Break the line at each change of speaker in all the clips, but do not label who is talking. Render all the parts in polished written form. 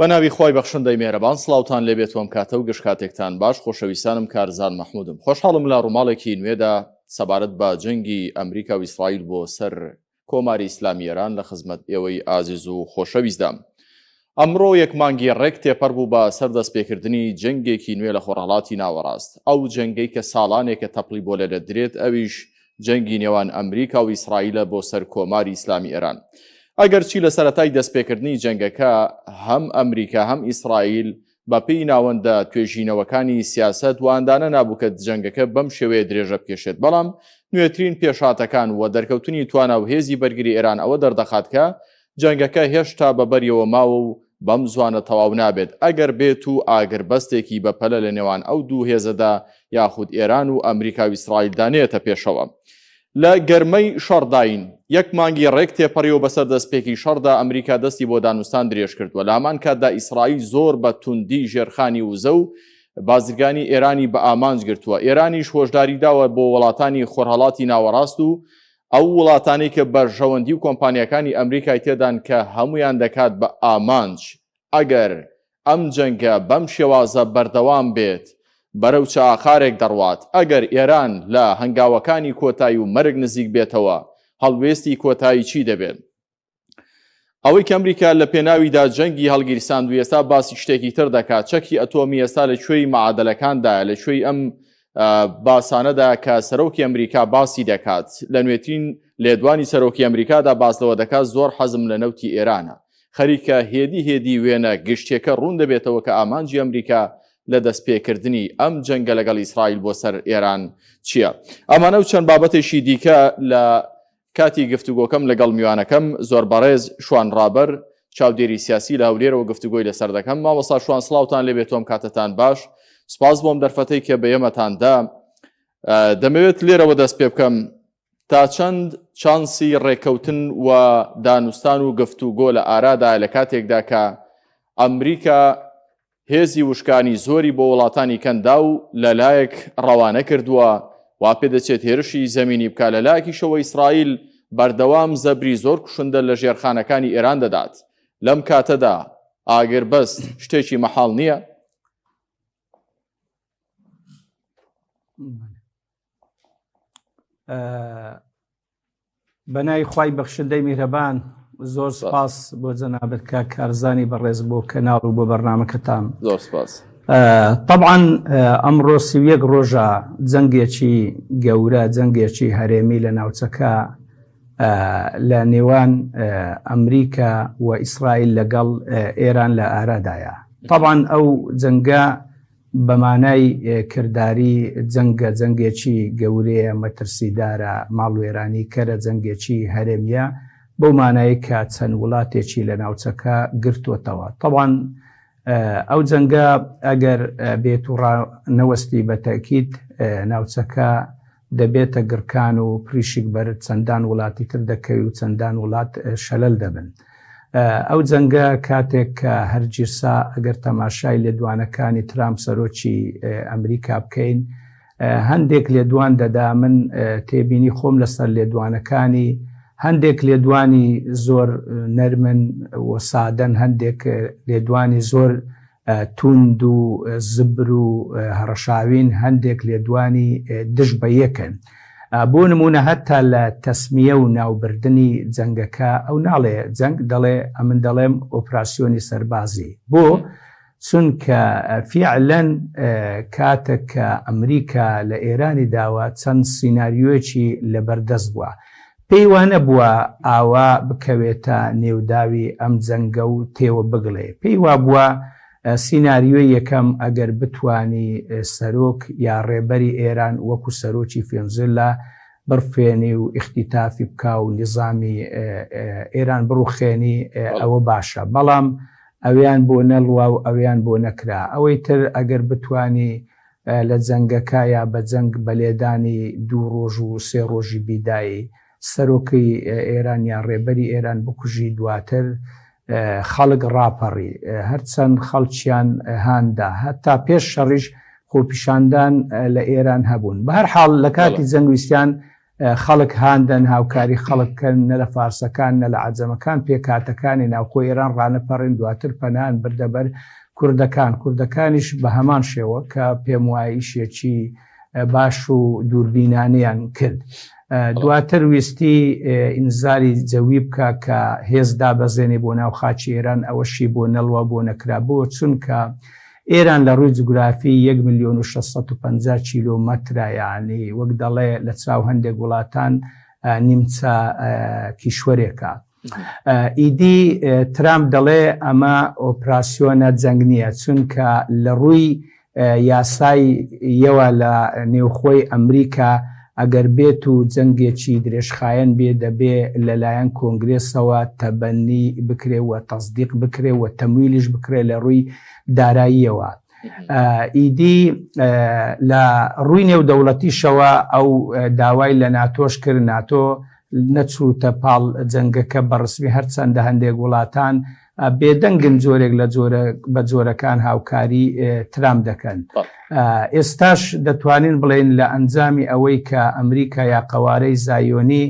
بە ناوی خوای بەخشندەی مێهرەبان سڵاوتان لێ بێت وەم کاتە و گشت کاتێکتان باش خۆشەویستانم کارزان مەحمودم خۆشحاڵم لە ڕووماڵێکی نوێدا سەبارەت بە جەنگی ئەمریکا و ئیسرائیل بۆ سەر کۆماری ئیسلامی ئێران لە خزمەت ئێوەی ئازیز و خۆشەویستدام. ئەمڕۆ یەک مانگی ڕێک تێپەڕ بوو بە سەر دەستپێکردنی جەنگێکی نوێ لە خۆرهەڵاتی ناوەڕاست، ئەو جەنگەی کە ساڵانێکە تەپڵی بۆ لێدەدرێت ئەویش جەنگی نێوان ئەمریکا و ئیسرائیلە بۆ سەر کۆماری ئیسلامی ئێران. ئەگەرچی لە سەرەتای دەستپێکردنی جەنگەکە هەم ئەمریکا هەم ئیسرائیل بەپێی ناوەندە توێژینەوەکانی سیاسەت واندانە نابوو کە جەنگەکە بەم شێوەیە درێژە بکێشێت، بەڵام نوێترین پێشهاتەکان و دەرکەوتنی توانا و هێزی بەرگری ئێران ئەوە دەردەخات کە جەنگەکە هێشتا بە بەریەوە ماوە و بەم زوانە تەواو نابێت ئەگەر بێت و ئاگربەستێکی بەپەلە لە نێوان ئەو دوو هێزەدا یاخود ئێران و ئەمریکا و ئیسرائیلدا نەیەتە پێشەوە. لە گەرمەی شەڕداین، یەک مانگی ڕێک تێپەڕیوە بەسەر دەستپێکی شەڕدا ئەمریکا دەستی بۆ دانوستان درێژکردووە، لە هەمان کاتدا ئیسرائیل زۆر بە توندی ژێرخانی وزە و بازرگانی ئێرانی بە ئامانج گرتووە، ئێرانیش هۆشداری داوە بۆ وڵاتانی خۆرهەڵاتی ناوەڕاست و ئەو وڵاتانەی کە بەرژەوەندی و کۆمپانیاکانی ئەمریکای تێدان کە هەموویان دەکات بە ئامانج ئەگەر ئەم جەنگە بەم شێوازە بەردەوام بێت بەرەو چ ئاقارێک دەڕوات؟ ئەگەر ئێران لە هەنگاوەکانی کۆتایی و مەرگ نزیک بێتەوە هەڵوێستی کۆتایی چی دەبێت؟ ئەوەی کە ئەمریکا لە پێناویدا جەنگی هەڵگیرساند و ئێستا باسی شتێکی تر دەکات چەکی ئەتۆمی ئێستا لە کوێی معادلەکاندایە لە کوێی ئەم باسانەدا کە سەرۆکی ئەمریکا باسی دەکات لە نوێترین لێدوانی سەرۆکی ئەمریکادا باس لەوە دەکات زۆر حەزم لە نەوتی ئێرانە خەریکە هێدی هێدی وێنە گشتیەکە ڕوون دەبێتەوە کە ئامانجی ئەمریکا لە دەستپێکردنی ئەم جەنگە لەگەڵ ئیسرائیل بۆ سەر ئێران چییە؟ ئەمانە و چەند بابەتێکی دیکە لە کاتی گفتوگۆکەم لەگەڵ میوانەکەم زۆر بەڕێز شوان ڕابەر چاودێری سیاسی لە هەولێرەوە گفتوگۆی لەسەر دەکەم. مامۆستا شوان سڵاوتان لێ بێت و ئەم کاتەتان باش. سپاس بۆم دەرفەتەی کە بە ئێمەتان دا. دەمەوێت لێرەوە دەست پێ بکەم. تا چەند چانسی ڕێککەوتن و دانوستان و گفتوگۆ لە ئارادایە لە کاتێکدا کە ئەمریکا هێزی وشکانی زۆری بۆ وڵاتانی کەنداو لە لایەک ڕەوانە کردووە، وا پێدەچێت هێرشی زەمینی بکا، لە لایەکیشەوە ئیسرائیل بەردەوام زەبری زۆر کوشندە لە ژێرخانەکانی ئێران دەدات. لەم کاتەدا ئاگربەست شتێکی مەحاڵ نییە؟
بە ناوی خوای بەخشندەی میهرەبان زۆر سپاس بۆ جەنابت کاک کارزانی بەڕێز بۆ کەناڵ و بۆ بەرنامەکەتان
زۆر سپاس
طبعا ئەمڕۆ 31 ڕۆژە جەنگێکی گەورە جەنگێکی هەرێمی لە ناوچەکە لە نێوان ئەمریکا و ئیسرائیل لەگەڵ ئێران لە ئارادایە طبعا ئەو جەنگە بە مانای کرداری جەنگە، جەنگێکی گەورەیە، مەترسیدارە، ماڵوێرانی کەرە، جەنگێکی هەرێمییە، بەو مانایەی کە چەند وڵاتێکی لە ناوچەکە گرتۆتەوە. تەبعەن ئەو جەنگە ئەگەر بێتو ڕانەوەستی بە تەئکید ناوچەکە دەبێتە گڕکان و پریشک بەر چەندان وڵاتی تر دەکەوی و چەندان وڵات شەلەل دەبن. ئەو جەنگە کاتێک کە هەرگیرسا ئەگەر تەماشای لێدوانەکانی ترامپ سەرۆکی ئەمریکا بکەین هەندێک لێدوان دەدا من تێبینی خۆم لەسەر لێدوانەکانی هەندێک لێدوانی زۆر نەرمن و سادەن هەندێک لێدوانی زۆر توند و زبر و هەڕەشاوین، هەندێک لێدوانی دژ بە یەکن. بۆ نموونە هەتا لە تەسمیە و ناوبردنی جەنگەکە ئەو ناڵێ جەنگ دەڵێ ئەمن دەڵێم ئۆپراسیۆنی سەربازی. بۆ؟ چونکە فیعلەن کاتەک کە ئەمریکا لە ئێرانی داوە چەند سیناریۆیەکی لەبەردەست بووە. پێی وا نەبووە ئاوا بکەوێتە نێو داوی ئەم جەنگە و تێوە بگلێ. پێی وابووە سیناریۆی یەکەم ئەگەر بتوانی سەرۆک یا ڕێبەری ئێران وەکو سەرۆکی فێنزوێلا بڕفێنی و ئیختیتافی بکا و نیزامی ئێران بڕوخێنی ئەوە باشە. بەڵام ئەویان بۆ نەڵوا و ئەویان بۆ نەکرا. ئەوەی تر ئەگەر بتوانی لە جەنگەکە یا بە جەنگ بە لێدانی دوو ڕۆژ و سێ ڕۆژی بیدایی سەرۆکی ئێران یا ڕێبەری ئێران بکوژی دواتر خەڵک ڕاپەڕی هەرچەند خەڵکیان هاندا هەتا پێش شەڕیش خۆپیشاندان لە ئێران هەبوون بە هەر حاڵ لە کاتی جەنگ ویستیان. خەڵک هاندەن هاوکاری خەڵک بکەن نە لە فارسەکان نە لە عەجەمەکان پێکهاتەکانی ناوخۆی ئێران ڕانەپەڕین دواتر پەنایان بردە بەر کوردەکان کوردەکانیش بە هەمان شێوە کە پێم وایە ئیشێکی باش و دووربینانەیان کرد دواتر ویستی ئینزالی جەوی بکە کە هێز دابەزێنێ بۆ ناو خاکی ئێران ئەوەشی بۆ نەڵوە بۆ نەکرا بۆ چونکە ئێران لە ڕووی جوگرافی یەک ملیۆن و 650 کیلۆمەترە یعنی وەک دەڵێ لە چاو هەندێک وڵاتان نیمچە کیشوەرێکە. ئیدی ترامپ دەڵێ ئەمە ئۆپراسیۆنە جەنگ نییە چونکە لە ڕووی یاسای یەوە لە نێوخۆی ئەمریکا ئەگەر بێت و جەنگێکی درێژخایەن بێ دەبێ لەلایەن کۆنگرێسەوە تەبەنی بکرێ و تەسدیق بکرێ و تەمویلیش بکرێ لە ڕووی داراییەوە. ئیدی لە ڕووی نێودەوڵەتیشەوە ئەو داوای لە ناتۆش کرد، ناتۆ نەچووتە پاڵ جەنگەکە بە ڕسمی هەرچەندە هەندێک وڵاتان بێدەنگن جۆرێک لە جۆرە بە جۆرەکان هاوکاری ترامپ دەکەن. ئێستاش دەتوانین بڵێین لە ئەنجامی ئەوەی کە ئەمریکا یا قەوارەی زایۆنی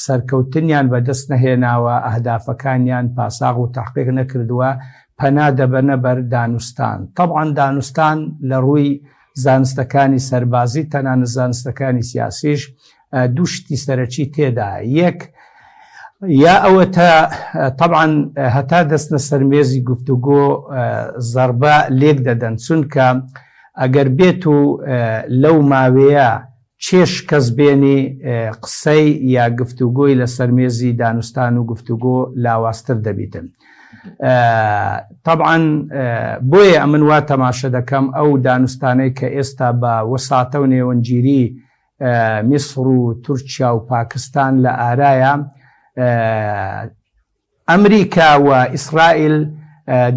سەرکەوتنیان بەدەست نەهێناوە، ئەهدافەکانیان پاساغ و تەحقیق نەکردووە، پەنا دەبەنە بەر دانوستان. تەبعەن دانوستان لە ڕووی زانستەکانی سەربازی تەنانەت زانستەکانی سیاسیش دوو شتی سەرەکی تێدایە، یەک، یا ئەوەتا تەبعەن هەتا دەستنە سەر مێزی گفتوگۆ زەڕبە لێک دەدەن، چونکە ئەگەر بێت و لەو ماوەیە کێ شکەست بێنی قسەی یا گفتوگۆی لەسەر مێزی دانوستان و گفتوگۆ لاوازتر دەبیتن. تەبعەن بۆیە ئەمن وا تەماشە دەکەم ئەو دانوستانەی کە ئێستا بە وساتە و نێوەندگیری میسڕ و تورکیا و پاکستان لە ئارایە، ئەمریکا و ئیسرائیل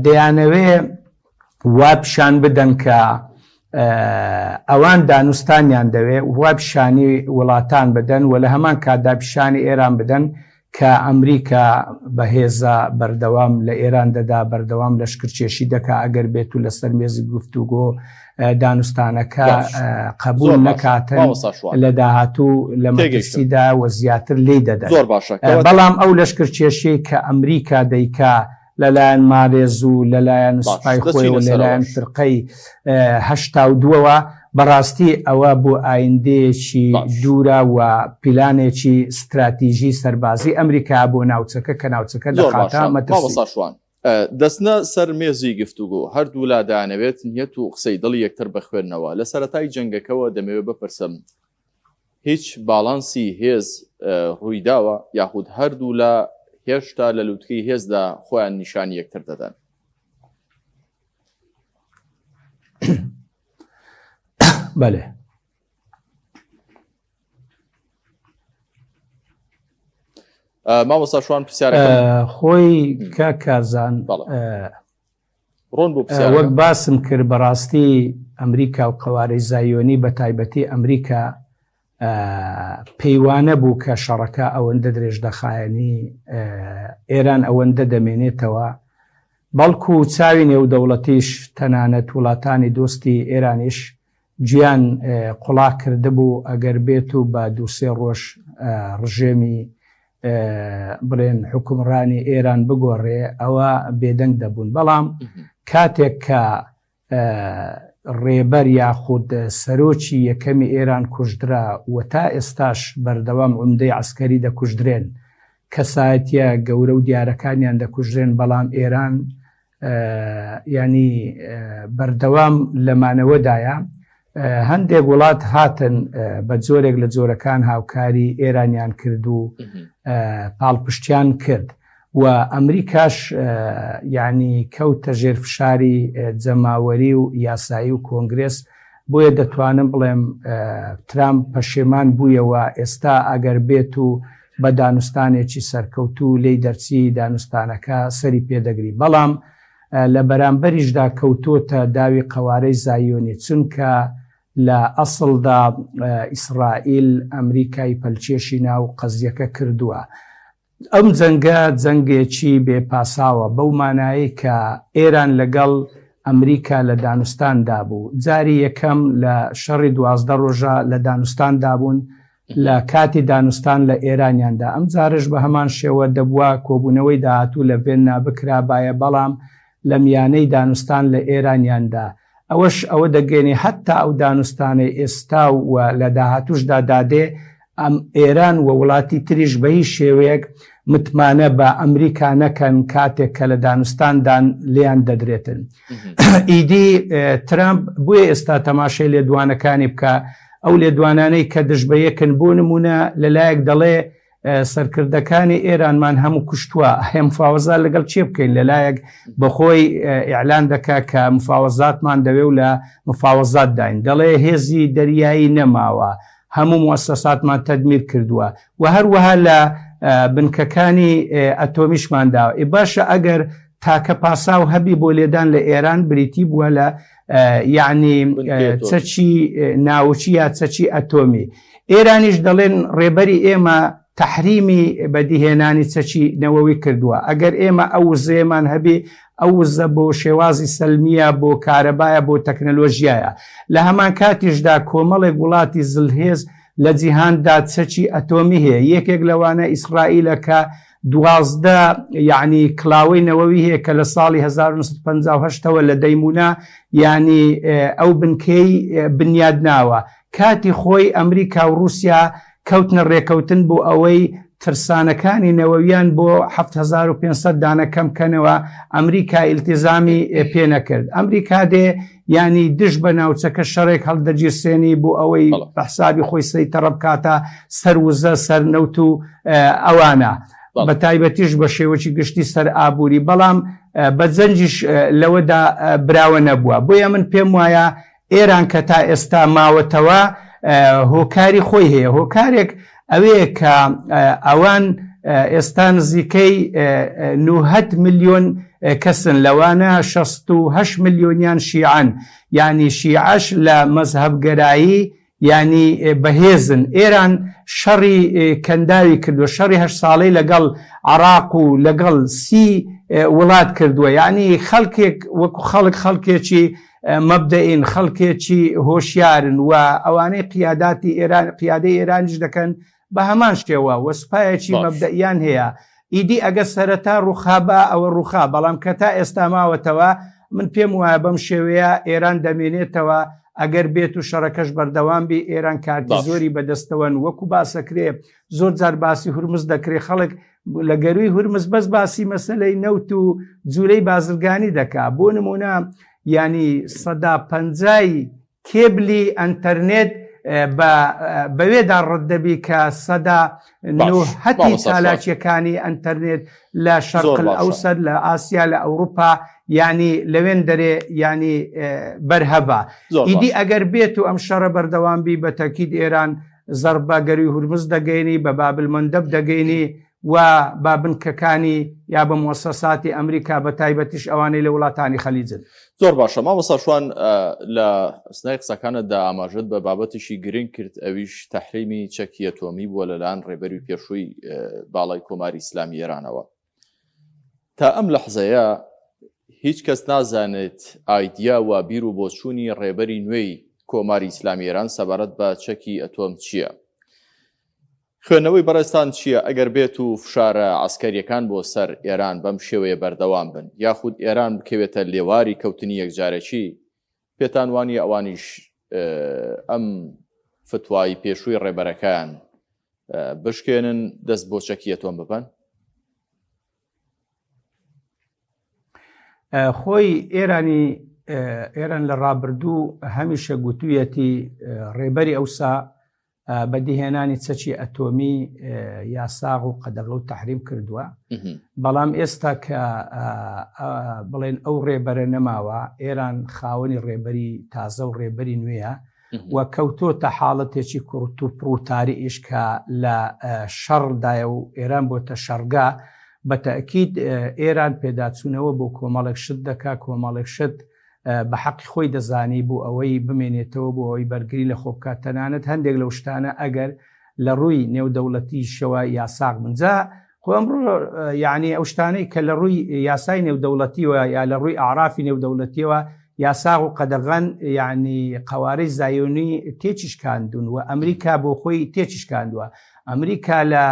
دەیانەوێ وا پیشان بدەن کە ئەوان دانوستانیان دەوێ، وا پیشانی وڵاتان بدەن و لە هەمان کاتدا پیشانی ئێران بدەن کە ئەمریکا بەهێزە، بەردەوام لە ئێران دەدا، بەردەوام لەشکرکێشی دەکا، ئەگەر بێتو لەسەر مێزی گفتوگۆ دانوستانەکە قبوڵ نەکاتن لە داهاتوو لە مەترسیدا و زیاتر لێی دەدەن. بەڵام ئەو لەشکرکێشیەی کە ئەمریکا دەیکا لەلایەن مارێز و لەلایەن سوپای خۆی و لەلایەن فرقەی 82ەوە بەڕاستی ئەوە بۆ ئایندەیەکی دوورە و پیلانێکی ستراتیژی سەربازی ئەمریکا بۆ ناوچەکە کە ناوچەکە دەخاتە مەترسی.
دەچنە سەر مێزی گفتوگۆ، هەردوولا دەیانەوێت نیەت و قسەی دڵی یەکتر بخوێننەوە، لە سەرەتای جەنگەکەوە دەمەوێت بپرسم هیچ باڵانسی هێز ڕوویداوە یاخود هەردوولا هێشتا لە لوتکەی هێزدا خۆیان نیشانی یەکتر دەدەن؟
بەلێ.
مامۆستا شوان پرسیارەکەم
خۆی کاک کارزان
ڕۆن بۆ
وەک باسم کرد بەڕاستی ئەمریکا و قەوارەی زایۆنی بە تایبەتی ئەمریکا پێیوانە بوو کە شەڕەکە ئەوەندە درێژ دەخایەنی ئێران ئەوەندە دەمێنێتەوە بەڵکو چاوی نێودەوڵەتیش تەنانەت وڵاتانی دۆستی ئێرانیش گوێیان قوڵا کردبوو ئەگەر بێت و بە دوو سێ ڕۆژ ڕژێمی بڵێن حوکمڕانی ئێران بگۆڕێ ئەوە بێدەنگ دەبوون بەڵام کاتێک کە ڕێبەر یاخود سەرۆکی یەکەمی ئێران کوژدرا و تا ئێستاش بەردەوام عومدەی عەسکەری دەکوژدرێن کەسایەتیە گەورە و دیارەکانیان دەکوژرێن بەڵام ئێران یانی بەردەوام لە مانەوەدایە هەندێک وڵات هاتن بە جۆرێک لە جۆرەکان هاوکاری ئێرانیان کرد و پاڵپشتیان کرد و ئەمریکاش یعنی کەوتە ژێر فشاری جەماوەری و یاسایی و کۆنگرێس بۆیە دەتوانم بڵێم ترامپ پەشێمان بوویەوە ئێستا ئەگەر بێت و بە دانوستانێکی سەرکەوتوو لێی دەرچی دانوستانەکە سەری پێ دەگری بەڵام لە بەرامبەریشدا کەوتۆتە داوی قەوارەی زایۆنی چونکە لە ئەسڵدا ئیسڕائیل ئەمریکای پەلکێشی ناو قەزیەکە کردووە. ئەم جەنگە جەنگێکی بێ پاساوە بەو مانایەی کە ئێران لەگەڵ ئەمریکا لە دانوستان دابوو جاری یەکەم لە شەڕی 12 ڕۆژە لە دانوستان دابوون. لە کاتی دانوستان لە ئێرانیاندا. ئەم جارەش بە هەمان شێوە دەبوا کۆبوونەوەی داهاتوو لە ڤێننا بکرابایە، بەڵام لە میانەی دانوستان لە ئێرانیاندا. ئەوەش ئەوە دەگەیەنێ هەتا ئەو دانوستانەی ئێستا و لە داهاتووشدا دادێ، ئەم ئێران و وڵاتی تریش بە هیچ شێوەیەک متمانە بە ئەمریکا نەکەن کاتێک کە لە دانوستان دان لێیان دەدرێتن. ئیدی ترامپ بۆیە ئێستا تەماشای لێدوانەکانی بکە، ئەو لێدوانانەی کە دژ بە یەکن، بۆ نموونە لە لایەک دەڵێ سەرکردەکانی ئێرانمان هەموو کوشتووە، ئایا مفاوەزات لەگەڵ کێ بکەین؟ لەلایەک بەخۆی ئیعلان دەکا کە مفاوەزاتمان دەوێ و لە مفاوەزاتداین، دەڵێ هێزی دەریایی نەماوە، هەموو موەسەساتمان تەدمیر کردووە و هەروەها لە بنکەکانی ئەتۆمیشمان داوە. ئێ باشە ئەگەر تاکە پاساو هەبی بۆ لێدان لە ئێران بریتی بووە لە یعنی چەکی ناوچی یا چەکی ئەتۆمی. ئێرانیش دەڵێن ڕێبەری ئێمە تەحریمی بەدیهێنانی چەکی نەوەوی کردووە. ئەگەر ئێمە ئەو وزەیەمان هەبی، ئەو وزە بۆ شێوازی سەلمییە، بۆ کارەبایە، بۆ تەکنەلۆژیایە. لە هەمانکاتیشدا کۆمەڵێک وڵاتی زلهێز لە جیهاندا چەکی ئەتۆمی هەیە. یەکێک لەوانە ئیسرائیلە کە 12 یەعنی کڵاوەی نەوەوی هەیە کە لە ساڵی 1958 ەوە لە دەیمونا یەعنی ئەو بنکەی بنیاد ناوە. کاتی خۆی ئەمریکا و ڕووسیا کەوتنە ڕێکەوتن بۆ ئەوەی ترسانەکانی نەوەویان بۆ 7500 دانە کەم کەنەوە، ئەمریکا ئیلتیزامی پێ نەکرد. ئەمریکا دێ یانی دژ بە ناوچەکە شەڕێک هەڵدەگیرسێنی بۆ ئەوەی بە حسابی خۆی سەیتەڕە بکاتە سەر وزە، سەر نەوت و ئەوانە. بە تایبەتیش بە شێوەکی گشتی سەر ئابووری، بەڵام بە جەنگیش لەوەدا براوە نەبووە. بۆیە من پێم وایە ئێران کە تا ئێستا ماوەتەوە هۆکاری خۆی هەیە، هۆکارێک ئەوەیە کە ئەوان ئێستا نزیکەی 90 ملیۆن کەسن لەوانە 68 ملیۆنیان شیعەن، یانی شیعەش لە مەزهەبگەرایی یانی بەهێزن، ئێران شەڕی کەنداوی کردووە، شەڕی هەشت ساڵەی لەگەڵ عراق و لەگەڵ سی وڵات کردووە، یانی خەڵکێک وەکو خەڵک خەڵکێکی مەبدەئین، خەڵکێکی هۆشیارن و ئەوانەی قیاداتی ئێران قیادەی ئێرانیش دەکەن بە هەمان شێوە و سوپایەکی مەبدەئیان هەیە، ئیدی ئەگەر سەرەتا ڕووخابا ئەوە ڕووخا، بەڵام کە تا ئێستا ماوەتەوە من پێم وایە بەم شێوەیە ئێران دەمێنێتەوە، ئەگەر بێت و شەڕەکەش بەردەوام بی ئێران کارتی زۆری بەدەستەوەن، وەکو باسەکرێ زۆر جار باسی هورمز دەکرێ خەڵک لە گەرووی هورمز بەس باسی مەسەلەی نەوت و جوولەی بازرگانی دەکا، بۆ نموونە یانی 50% کێبلی ئەنتەرنێت بە بەوێدا ڕەت دەبی کە 90% چالاکیەکانی ئەنتەرنێت لە شەرق ئەوسەر لە ئاسیا لە ئەوروپا یانی لەوێن دەرێ یانی بەرهەبە ئیدی ئەگەر بێت و ئەم شەڕە بەردەوام بی بە تەکید ئێران زەڕبە گەروی هورمز دەگەینی بە بابل مەندەب دەگەینی و بە بنکەکانی یا بە موەسەساتی ئەمریکا بە تایبەتیش ئەوانەی لە وڵاتانی خەلیجن.
زۆر باشە مامۆستا شوان لە ئەسنای قسەکانتدا ئاماژەت بە بابەتێکی گرنگ کرد ئەویش تەحریمی چەکی ئەتۆمی بووە لەلایەن ڕێبەری پێشووی باڵای کۆماری ئیسلامی ئێرانەوە. تا ئەم لەحزەیە هیچ کەس نازانێت ئایدیا و بیر و بۆچوونی ڕێبەری نوێی کۆماری ئیسلامی ئێران سەبارەت بە چەکی ئەتۆم چییە؟ خوێندنەوەی بەڕێزتان چییە ئەگەر بێت و فشارە عەسکەرییەکان بۆ سەر ئێران بەم شێوەیە بەردەوام بن یاخود ئێران بکەوێتە لێواری کەوتنی یەکجارەکی پێتان وانییە ئەوانیش ئەم فتوای پێشووی ڕێبەرەکەیان بشکێنن دەست بۆ چەکی ئەتۆم ببەن؟
خۆی ئێرانی ئێران لە ڕابردوو هەمیشە گوتوویەتی ڕێبەری ئەوسا بەدیهێنانی چەکی ئەتۆمی یاساغ و قەدەغە و تەحریم کردووە بەڵام ئێستا کە بڵێن ئەو ڕێبەرە نەماوە ئێران خاوەنی ڕێبەری تازە و ڕێبەری نوێیە و کەوتۆتە حاڵەتێکی کوڕت و پڕوتاری ئیش کە لە شەڕدایە و ئێران بۆتە شەڕگا بە تەئکید ئێران پێداچوونەوە بۆ کۆمەڵێک شت دەکا کۆمەڵێک شت بە حەقی خۆی دەزانی بۆ ئەوەی بمێنێتەوە بۆ ئەوەی بەرگری لە خۆ بکات تەنانەت هەندێک لەو شتانە ئەگەر لە ڕووی نێودەوڵەتیشەوە یاساغ بن جا خۆ ئەمڕۆ یعنی ئەو شتانەی کە لە ڕووی یاسای نێودەوڵەتیوە یا لە ڕووی ئاعرافی نێودەوڵەتیەوە یاساغ و قەدەغەن یعنی قەوارەی زایۆنی تێکیشکاندون و ئەمریکا بۆ خۆی تێکیشکاندووە ئەمریکا لە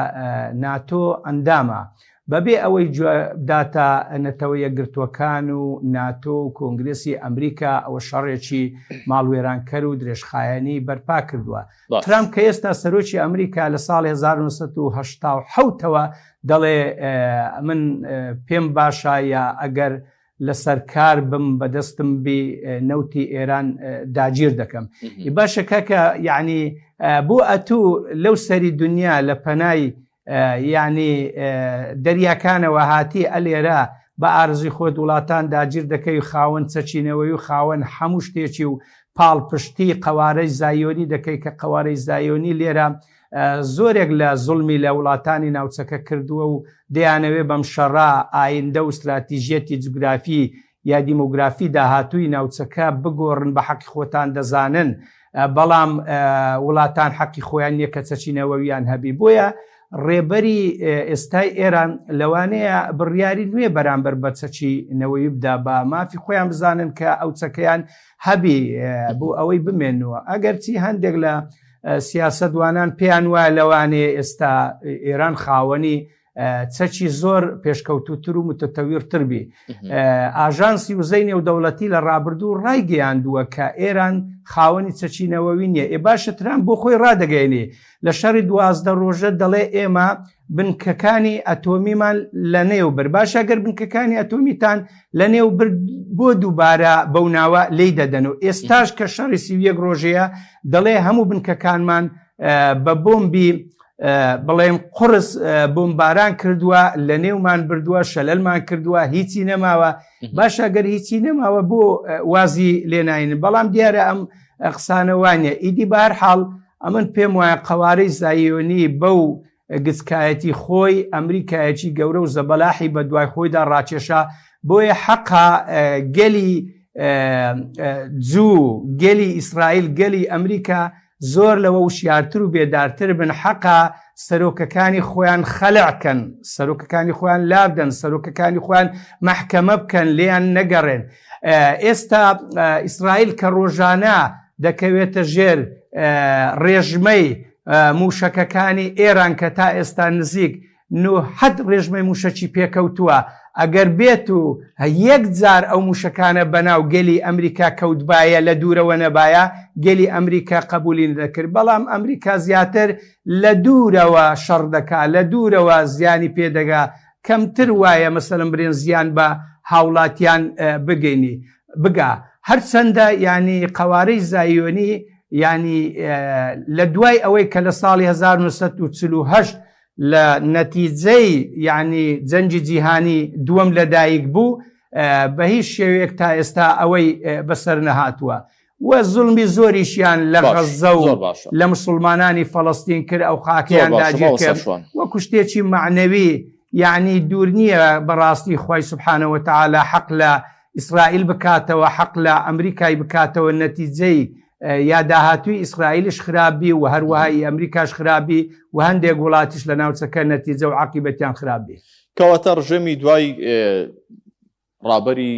ناتۆ ئەندامە بەبێ ئەوەی گوێ بداتە نەتەوە یەکگرتووەکان و ناتۆ و کۆنگرێسی ئەمریکا ئەوە شەڕێکی ماڵوێرانکەر و درێژخایەنی بەرپا کردووە. ترامپ کە ئێستا سەرۆکی ئەمریکا لە ساڵی 1970ەوە دەڵێ من پێم باشە یا ئەگەر لەسەر کار بم بەدەستم بی نەوتی ئێران داگیر دەکەم باشە کاکە یعنی بۆ ئەتوو لەو سەری دنیا لە پەنای یعنی دەریاکانەوە هاتی ئەلێرە بە ئارزی خۆت وڵاتان داگیر دەکەی و خاوەن چەکینەوەی و خاوەن هەموو شتێکی و پاڵپشتی قەوارەی زایۆنی دەکەی کە قەوارەی زایۆنی لێرە زۆرێک لە زوڵمی لە وڵاتانی ناوچەکە کردووە و دەیانەوێ بەم شەڕە ئایندە و ستراتیژیەتی جوگرافی یا دیمۆگرافی داهاتووی ناوچەکە بگۆڕن بە حەقی خۆتان دەزانن بەڵام وڵاتان حەقی خۆیان نییە کە چەکی نەوەویان هەبی بۆیە ڕێبەری ئێستای ئێران لەوانەیە بڕیاری نوێ بەرامبەر بە چەکی نەوەوی بدا بە مافی خۆیان بزانن کە ئەو چەکەیان هەبی بۆ ئەوەی بمێنەوە ئەگەرچی هەندێک لە سیاسەتوانان پێیان وایە لەوانەیە ئێستا ئێران خاوەنی چەکی زۆر پێشکەوتوتر و متتەویرتر بی ئاژانسی وزەی نێودەوڵەتی لە ڕابردوو ڕایگەیاندووە کە ئێران خاوەنی چەکی نەوەوی نییە ئێ باشە ترامپ بۆ خۆی ڕادەگەێنێ لە شەڕی 12 ڕۆژە دەڵێ ئێمە بنکەکانی ئەتۆمیمان لە نێو بر باشە گەر بنکەکانی ئەتۆمیتان لە نێو برد بۆ دووبارە بەو ناوە لی دەدەن و ئێستاش کە شەڕی 31 ڕۆژەیە دەڵێ هەموو بنکەکانمان بە بۆمبی بڵێن قرس بۆمباران کردووە لە نێومان بردووە شەلەلمان کردووە هیچی نەماوە باشە گەر هیچی نەماوە بۆ وازی لێناین بەڵام دیارە ئەم قسانەوانە ئیدی بەهەر حاڵ ئەمن پێم وایە قەوارەی زایۆنی بەو گچکایەتی خۆی ئەمریکایەکی گەورە و زەبەلاحی بە دوای خۆیدا ڕاکێشا، بۆیە حەقە گەلی جوو، گەلی ئیسرائیل، گەلی ئەمریکا زۆر لەوە وشیارتر و بێدارتر بن، حەقە سەرۆکەکانی خۆیان خەلع کەن، سەرۆکەکانی خۆیان لابدەن، سەرۆکەکانی خۆیان مەحکەمە بکەن، لێیان نەگەڕێن. ئێستا ئیسرائیل کە ڕۆژانە دەکەوێتە ژێر ڕێژمەی مووشەکەکانی ئێران کە تا ئێستا نزیک 900 ڕێژمەی مووشەکی پێکەوتووە، ئەگەر بێت و یەک جار ئەو مووشەکانە بەناو گەلی ئەمریکا کەوتبایە لە دوورەوە نەبایە گەلی ئەمریکا قەبوولی نەدەکرد، بەڵام ئەمریکا زیاتر لە دوورەوە شەڕ دەکا، لە دوورەوە زیانی پێ دەگا، کەمتر وایە مەسەلەن برێن زیان بە هاوڵاتیان بگەینی بگا هەرچەندە یانی قەوارەی زایۆنی یانی لە دوای ئەوەی کە لە ساڵی 1948 لە نەتیجەی یعنی جەنگی جیهانی دووەم لەدایک بوو بە هیچ شێوەیەک تا ئێستا ئەوەی بەسەر نەهاتووە و زوڵمی زۆریشیان لە غەززە و لە مسوڵمانانی فەڵەستین کرد ئەو خاکەیان داگیر کرد وەکو شتێکی مەعنەوی یعنی دوور نییە بەڕاستی خوای سبحانە وتعالی حەق لە ئیسرائیل بکاتەوە حەق لە ئەمریکای بکاتەوە نەتیجەی یا داهاتوی ئیسرائیلش خراپ بی و هەروەها ئی ئەمریکاش خراپ بی و هەندێک وڵاتیش لە ناوچەکە نەتیجە و عاقیبەتیان خراپ بی.
کەواتە ڕژێمی دوای ڕابەری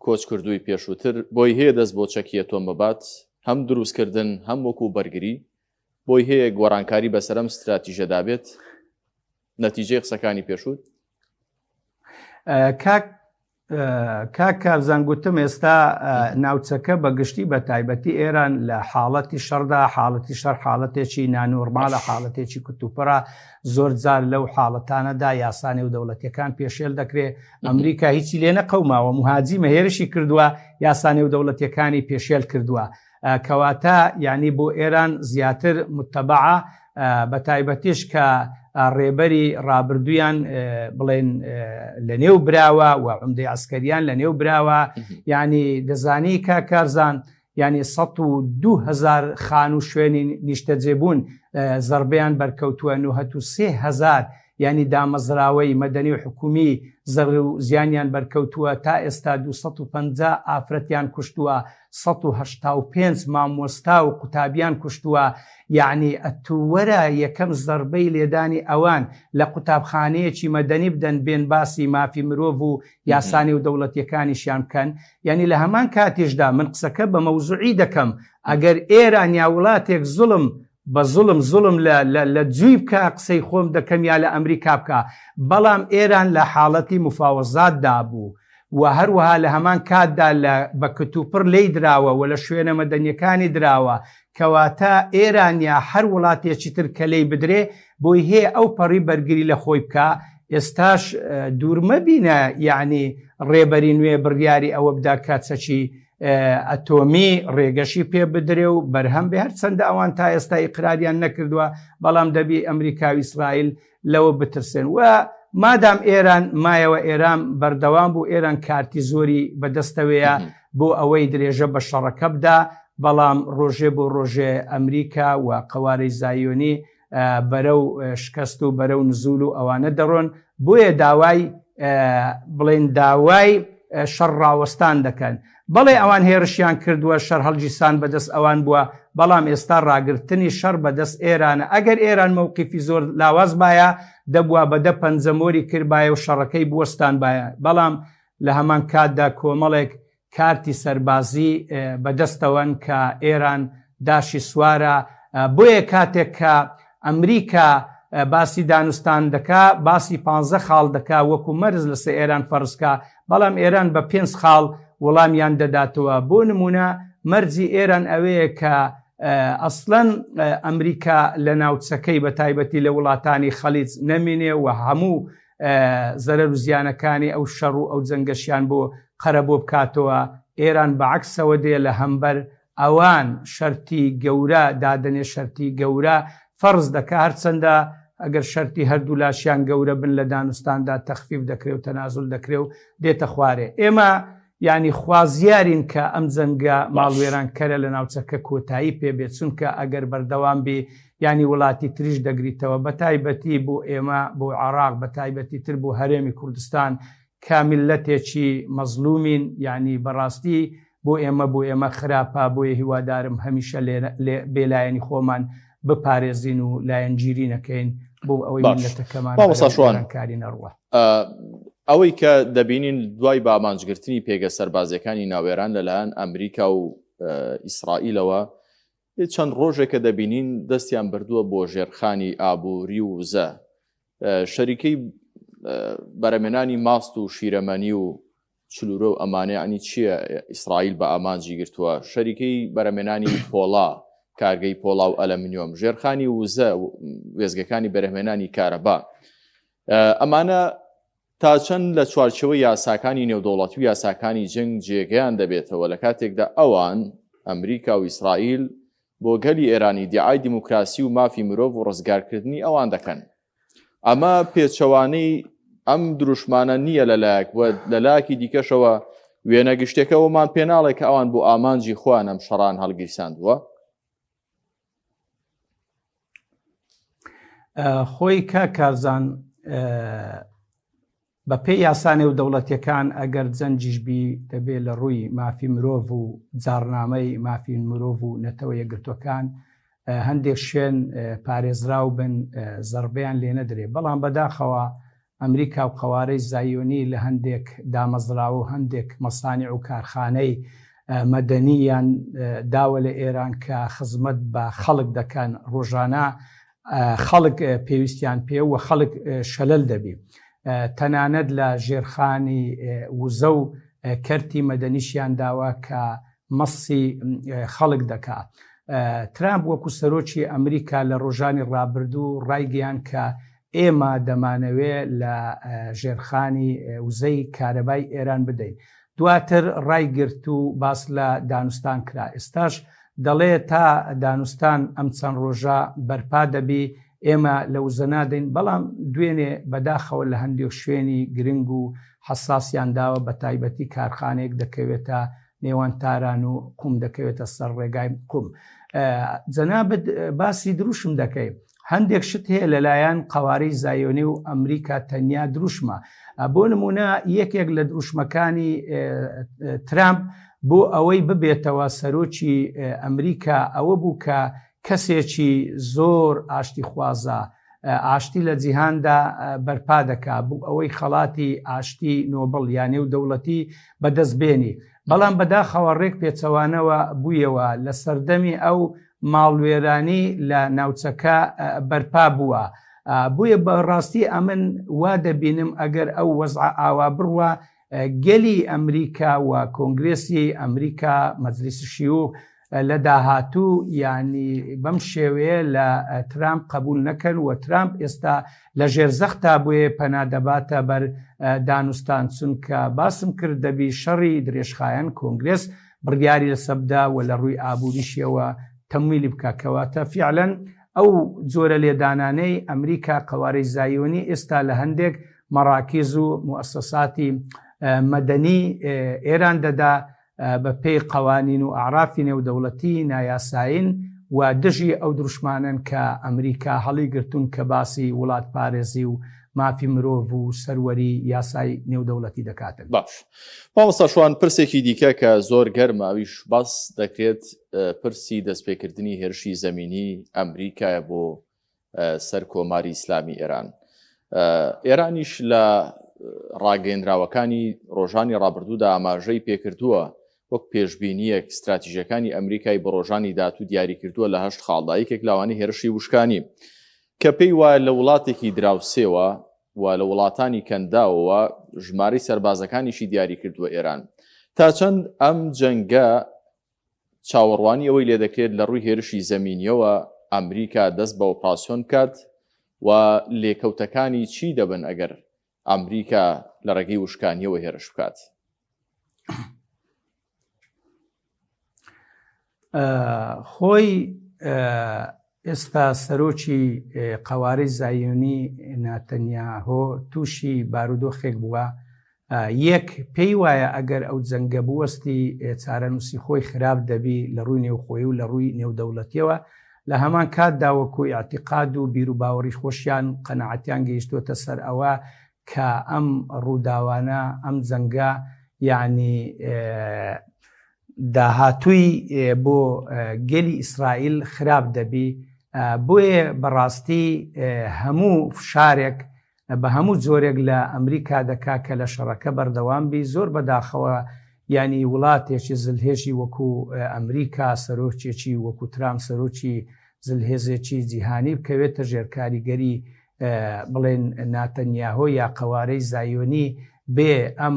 کۆچکردووی پێشووتر بۆی هەیە دەست بۆ چەکی ئەتۆم ببات، هەم دروستکردن هەم وەکو بەرگری، بۆی هەیە گۆڕانکاری بەسەر ئەم ستراتیژەدا بێت؟ نەتیجەی قسەکانی پێشووت؟
کاک کاک کارزان گوتم ئێستا ناوچەکە بە گشتی بە تایبەتی ئێران لە حاڵەتی شەڕدا حاڵەتی شەڕ حاڵەتێکی نانۆرمالە حاڵەتێکی کوتوپڕە زۆر جار لەو حاڵەتانەدا یاسا نێودەوڵەتیەکان پێشێل دەکرێ ئەمریکا هیچی لێ نەقەوماوە مهاجیمە هێرشی کردووە یاسا نێودەوڵەتیەکانی پێشێل کردووە کەواتە یعنی بۆ ئێران زیاتر متتەبعە بە تایبەتیش کە ڕێبەری ڕابردویان بڵێن لە نێو براوە و عمدەی عسکەریان لە نێو براوە یعنی دەزانی کە کارزان یانی 102 هەزار خانوو شوێنی نیشتەجێبوون زەربەیان بەرکەوتووە، 93 هەزار یانی دامەزراوەی مەدەنی و حکومی زەرر و زیانیان بەرکەوتووە، تا ئێستا 250 ئافرەتیان کوشتووە، 185 مامۆستا و قوتابیان کوشتووە، یەعنی ئەتوو وەرە یەکەم زەربەی لێدانی ئەوان لە قوتابخانەیەکی مەدەنی بدەن بێن باسی مافی مرۆڤ و یاسا نێودەوڵەتیەکانیشیان بکەن، یەعنی لە هەمان کاتیشدا من قسەکە بە مەوزوعی دەکەم ئەگەر ئێران یا وڵاتێک زوڵم بە زوڵم زوڵم لە لە لە جوی بکا قسەی خۆم دەکەم یا لە ئەمریکا بکا بەڵام ئێران لە حاڵەتی مفاوەزات دا بوو و هەروەها لە هەمان کاتدا لە بە کتوپڕ لێی دراوە و لە شوێنە مەدەنیەکانی دراوە کەواتە ئێران یا هەر وڵاتێکی تر کە لێی بدرێ بۆی هەیە ئەو پەڕی بەرگری لە خۆی بکا ئێستاش دوور مەبینە یەعنی ڕێبەری نوێ بڕیاری ئەوە بدا کە چەکی ئەتۆمی ڕێگەشی پێ بدرێ و بەرهەم بێ هەرچەندە ئەوان تا ئێستا ئیقراریان نەکردووە بەڵام دەبی ئەمریکا و ئیسرائیل لەوە بترسێن و مادام ئێران مایەوە ئێران بەردەوام بوو ئێران کارتی زۆری بەدەستەوەیە بۆ ئەوەی درێژە بە شەڕەکە بدا بەڵام ڕۆژێ بۆ ڕۆژێ ئەمریکا و قەوارەی زایۆنی بەرەو شکست و بەرەو نزول و ئەوانە دەڕۆن بۆیە داوای بڵێن داوای شەڕ ڕاوەستان دەکەن بەڵێ ئەوان هێرشیان کردووە شەر هەڵگیرسان بەدەست ئەوان بووە بەڵام ئێستا ڕاگرتنی شەڕ بەدەست ئێرانە ئەگەر ئێران مەوقیفی زۆر لاواز بایە دەبووە بەدە پەنجەمۆری کردبایە و شەڕەکەی بوەستان بایە بەڵام لە هەمان کاتدا کۆمەڵێک کارتی سەربازی بەدەستەوەن کە ئێران داشی سوارە، بۆیە کاتێک کە ئەمریکا باسی دانوستان دەکا باسی پانزە خاڵ دەکا وەکو مەرز لەسەر ئێران فەرز کا، بەڵام ئێران بە پێنج خاڵ وڵامیان دەداتەوە، بۆ نمونە مەرجی ئێران ئەوەیە کە ئەسڵەن ئەمریکا لە ناوچەکەی بە تایبەتی لە وڵاتانی خەلیج نەمینێ و هەموو زەرەر و زیانەکانی ئەو شەڕ و ئەو جەنگەشیان بۆ قەرەبۆ بکاتەوە، ئێران بە عەکسەوە دێ لە هەمبەر ئەوان شەرتی گەورە دادەنێ شەرتی گەورە فەرز دەکا هەرچەندە ئەگەر شەرتی هەردوولاشیان گەورە بن لە دانوستاندا تەخفیف دەکرێ و تەنازول دەکرێ و دێتە خوارێ ئێمە یانی خوازیارین کە ئەم جەنگە ماڵوێرانکەرە لە ناوچەکە کۆتایی پێ بێت، چونکە ئەگەر بەردەوام بی یانی وڵاتی تریش دەگریتەوە، بەتایبەتی بۆ ئێمە، بۆ عێراق، بەتایبەتی تر بۆ هەرێمی کوردستان کە میللەتێکی مەزلومین، یانی بەڕاستی بۆ ئێمە بۆ ئێمە خراپە، بۆیە هیوادارم هەمیشە بێلایەنی خۆمان بپارێزین و لایەنگیری نەکەین بۆ ئەوەی
باش
میللەتەکەمان
مامۆستا
بەرەو
شوان
وێرانکاری نەڕوا.
ئەوەی کە دەبینین دوای بە ئامانجگرتنی پێگە سەربازیەکانی ناوێران لەلایەن ئەمریکا و ئیسرائیلەوە چەند ڕۆژێکە دەبینین دەستیان بردووە بۆ ژێرخانی ئابووری و وزە شەریکەی بەرەمێنانی ماست و شیرەمەنی و چلورە و ئەمانە یەعنی چییە ئیسرائیل بە ئامانجی گرتووە شەریکەی بەرەمێنانی پۆڵا کارگەی پۆڵا و ئەلەمنیۆم ژێرخانی وزە وێزگەکانی بەرهمێنانی کارەبا ئەمانە تا چەند لە چوارچەوە یاساکانی نێودەوڵەتی و یاساکانی جەنگ جێگەیان دەبێتەوە لە کاتێکدا ئەوان ئەمریکا و ئیسرائیل بۆ گەلی ئێرانی دیعای دیموکراسی و مافی مرۆڤ و ڕزگارکردنی ئەوان دەکەن ئەمە پێچەوانەی ئەم دروشمانە نییە لەلایەک و لەلایەکی دیکەشەوە وێنە گشتەکەەوەمان پێناڵێ کە ئەوان بۆ ئامانجی خۆیان ئەم شەڕان هەڵگیرساندووە
خۆی کە کارزان بە پێی یاسا نێودەوڵەتیەکان ئەگەر جەنگیش بی دەبێ لە ڕووی مافی مرۆڤ و جاڕنامەی مافی مرۆڤ و نەتەوە یەکگرتوەکان هەندێک شوێن پارێزراو بن زەڕبەیان لێ نەدرێ بەڵام بەداخەوە ئەمریکا و قەوارەی زایۆنی لە هەندێک دامەزراوە و هەندێک مەسانع و کارخانەی مەدەنییان داوە لە ئێران کە خزمەت بە خەڵک دەکەن ڕۆژانە خەڵک پێویستیان پێ و خەڵک شەلەل دەبی تەنانەت لە ژێرخانی وزە و کەرتی مەدەنیشیان داوە کە مەسی خەڵک دەکا ترامپ وەکو سەرۆکی ئەمریکا لە ڕۆژانی ڕابردوو ڕایگەیان کە ئێمە دەمانەوێ لە ژێرخانی وزەی کارەبای ئێران بدەین دواتر ڕایگرت و باس لە دانوستان کرا ئێستاش دەڵێ تا دانوستان ئەم چەند ڕۆژە بەرپا دەبی ئێمە لە وزە نادەین، بەڵام دوێنێ بەداخەوە لە هەندێک شوێنی گرنگ و حەساسیان داوە بەتایبەتی کارخانەیەک دەکەوێتە نێوان تاران و قوم دەکەوێتە سەر ڕێگای قوم. جەنابت باسی دروشم دەکەی. هەندێک شت هەیە لەلایەن قەوارەی زایۆنی و ئەمریکا تەنیا دروشمە. بۆ نمونە یەکێک لە دروشمەکانی ترامپ بۆ ئەوەی ببێتەوە سەرۆکی ئەمریکا ئەوە بوو کە کەسێکی زۆر ئاشتیخوازە، ئاشتی لە جیهاندا بەرپا دەکا، بۆ ئەوەی خەڵاتی ئاشتی نۆبڵ یا نێودەوڵەتی بەدەست بێنی. بەڵام بەداخەوە ڕێک پێچەوانەوە بوویەوە، لە سەردەمی ئەو ماڵوێرانی لە ناوچەکە بەرپا بووە. بۆیە بە ڕاستی ئەمن وا دەبینم ئەگەر ئەو وەزعە ئاوا بڕوا گەلی ئەمریکا و کۆنگرێسی ئەمریکا، مەجلیس شیوخ، لە داهاتوو یانی بەم شێوەیە لە ترامپ قەبوول نەکەن و ترامپ ئێستا لە ژێر زەختا بۆیە پەنا دەباتە بەر دانوستان چونکە باسم کرد دەبی شەڕی درێژخایەن کۆنگرێس بڕیاری لەسە بدا و لە ڕووی ئابووریشیەوە تەمویلی بکا کەواتە فیعلەن ئەو جۆرە لێدانانەی ئەمریکا قەوارەی زایۆنی ئێستا لە هەندێک مەراکیز و موئەسەساتی مەدەنی ئێران دەدا بە پێی قەوانین و ئەعرافی نێودەوڵەتی نایاسایین و دژی ئەو دروشمانەن کە ئەمریکا هەڵیگرتوون کە باسی وڵاتپارێزی و مافی مرۆڤ و سەروەری یاسای نێودەوڵەتی دەکاتن.
باش مامۆستا شوان پرسێکی دیکە کە زۆر گەرمە ئەویش باس دەکرێت پرسی دەستپێکردنی هێرشی زەمینی ئەمریکایە بۆ سەر کۆماری ئیسلامی ئێران. ئێرانیش لە ڕاگەیەندراوەکانی ڕۆژانی ڕابردوودا ئاماژەی پێکردووە وەک پێشبینیەک ستراتیژەکانی ئەمریکای بۆ ڕۆژانی داهاتوو دیاریکردووە لە هەشت خاڵدا یەکێک لاوانی هێرشی وشکانی کە پێی وایە لە وڵاتێکی دراوسێوە و لە وڵاتانی کەنداوەوە ژمارەی سەربازەکانیشی دیاریکردووە ئێران تا چەند ئەم جەنگە چاوەڕوانی ئەوەی لێدەکرێت لە ڕووی هێرشی زەمینیەوە ئەمریکا دەست بە ئۆپراسیۆن بکات و لێکەوتەکانی چی دەبن ئەگەر ئەمریکا لە ڕێگەی وشکانیەوە هێرش بکات؟
خۆی ئێستا سەرۆکی قەوارەی زایۆنی ناتەنیاهۆ تووشی بارودۆخێک بووە یەک، پێی وایە ئەگەر ئەو جەنگە بوەستی چارەنووسی خۆی خراپ دەبی لە ڕووی نێوخۆیی و لە ڕووی نێودەوڵەتیەوە، لە هەمان کاتدا وەکوو ئیعتیقاد و بیروباوەڕی خۆشیان قەناعەتیان گەیشتۆتە سەر ئەوە کە ئەم ڕووداوانە، ئەم جەنگە یەعنی داهاتووی بۆ گەلی ئیسرائیل خراپ دەبی، بۆیە بەڕاستی هەموو فشارێک بە هەموو جۆرێک لە ئەمریکا دەکا کە لە شەڕەکە بەردەوام بی، زۆر بەداخەوە یانی وڵاتێکی زلهێزی وەکو ئەمریکا سەرۆکێکی وەکو ترامپ سەرۆکی زلهێزێکی جیهانی بکەوێتە ژێر کاریگەری بڵێن ناتەنیاهۆ یا قەوارەی زایۆنی بێ ئەم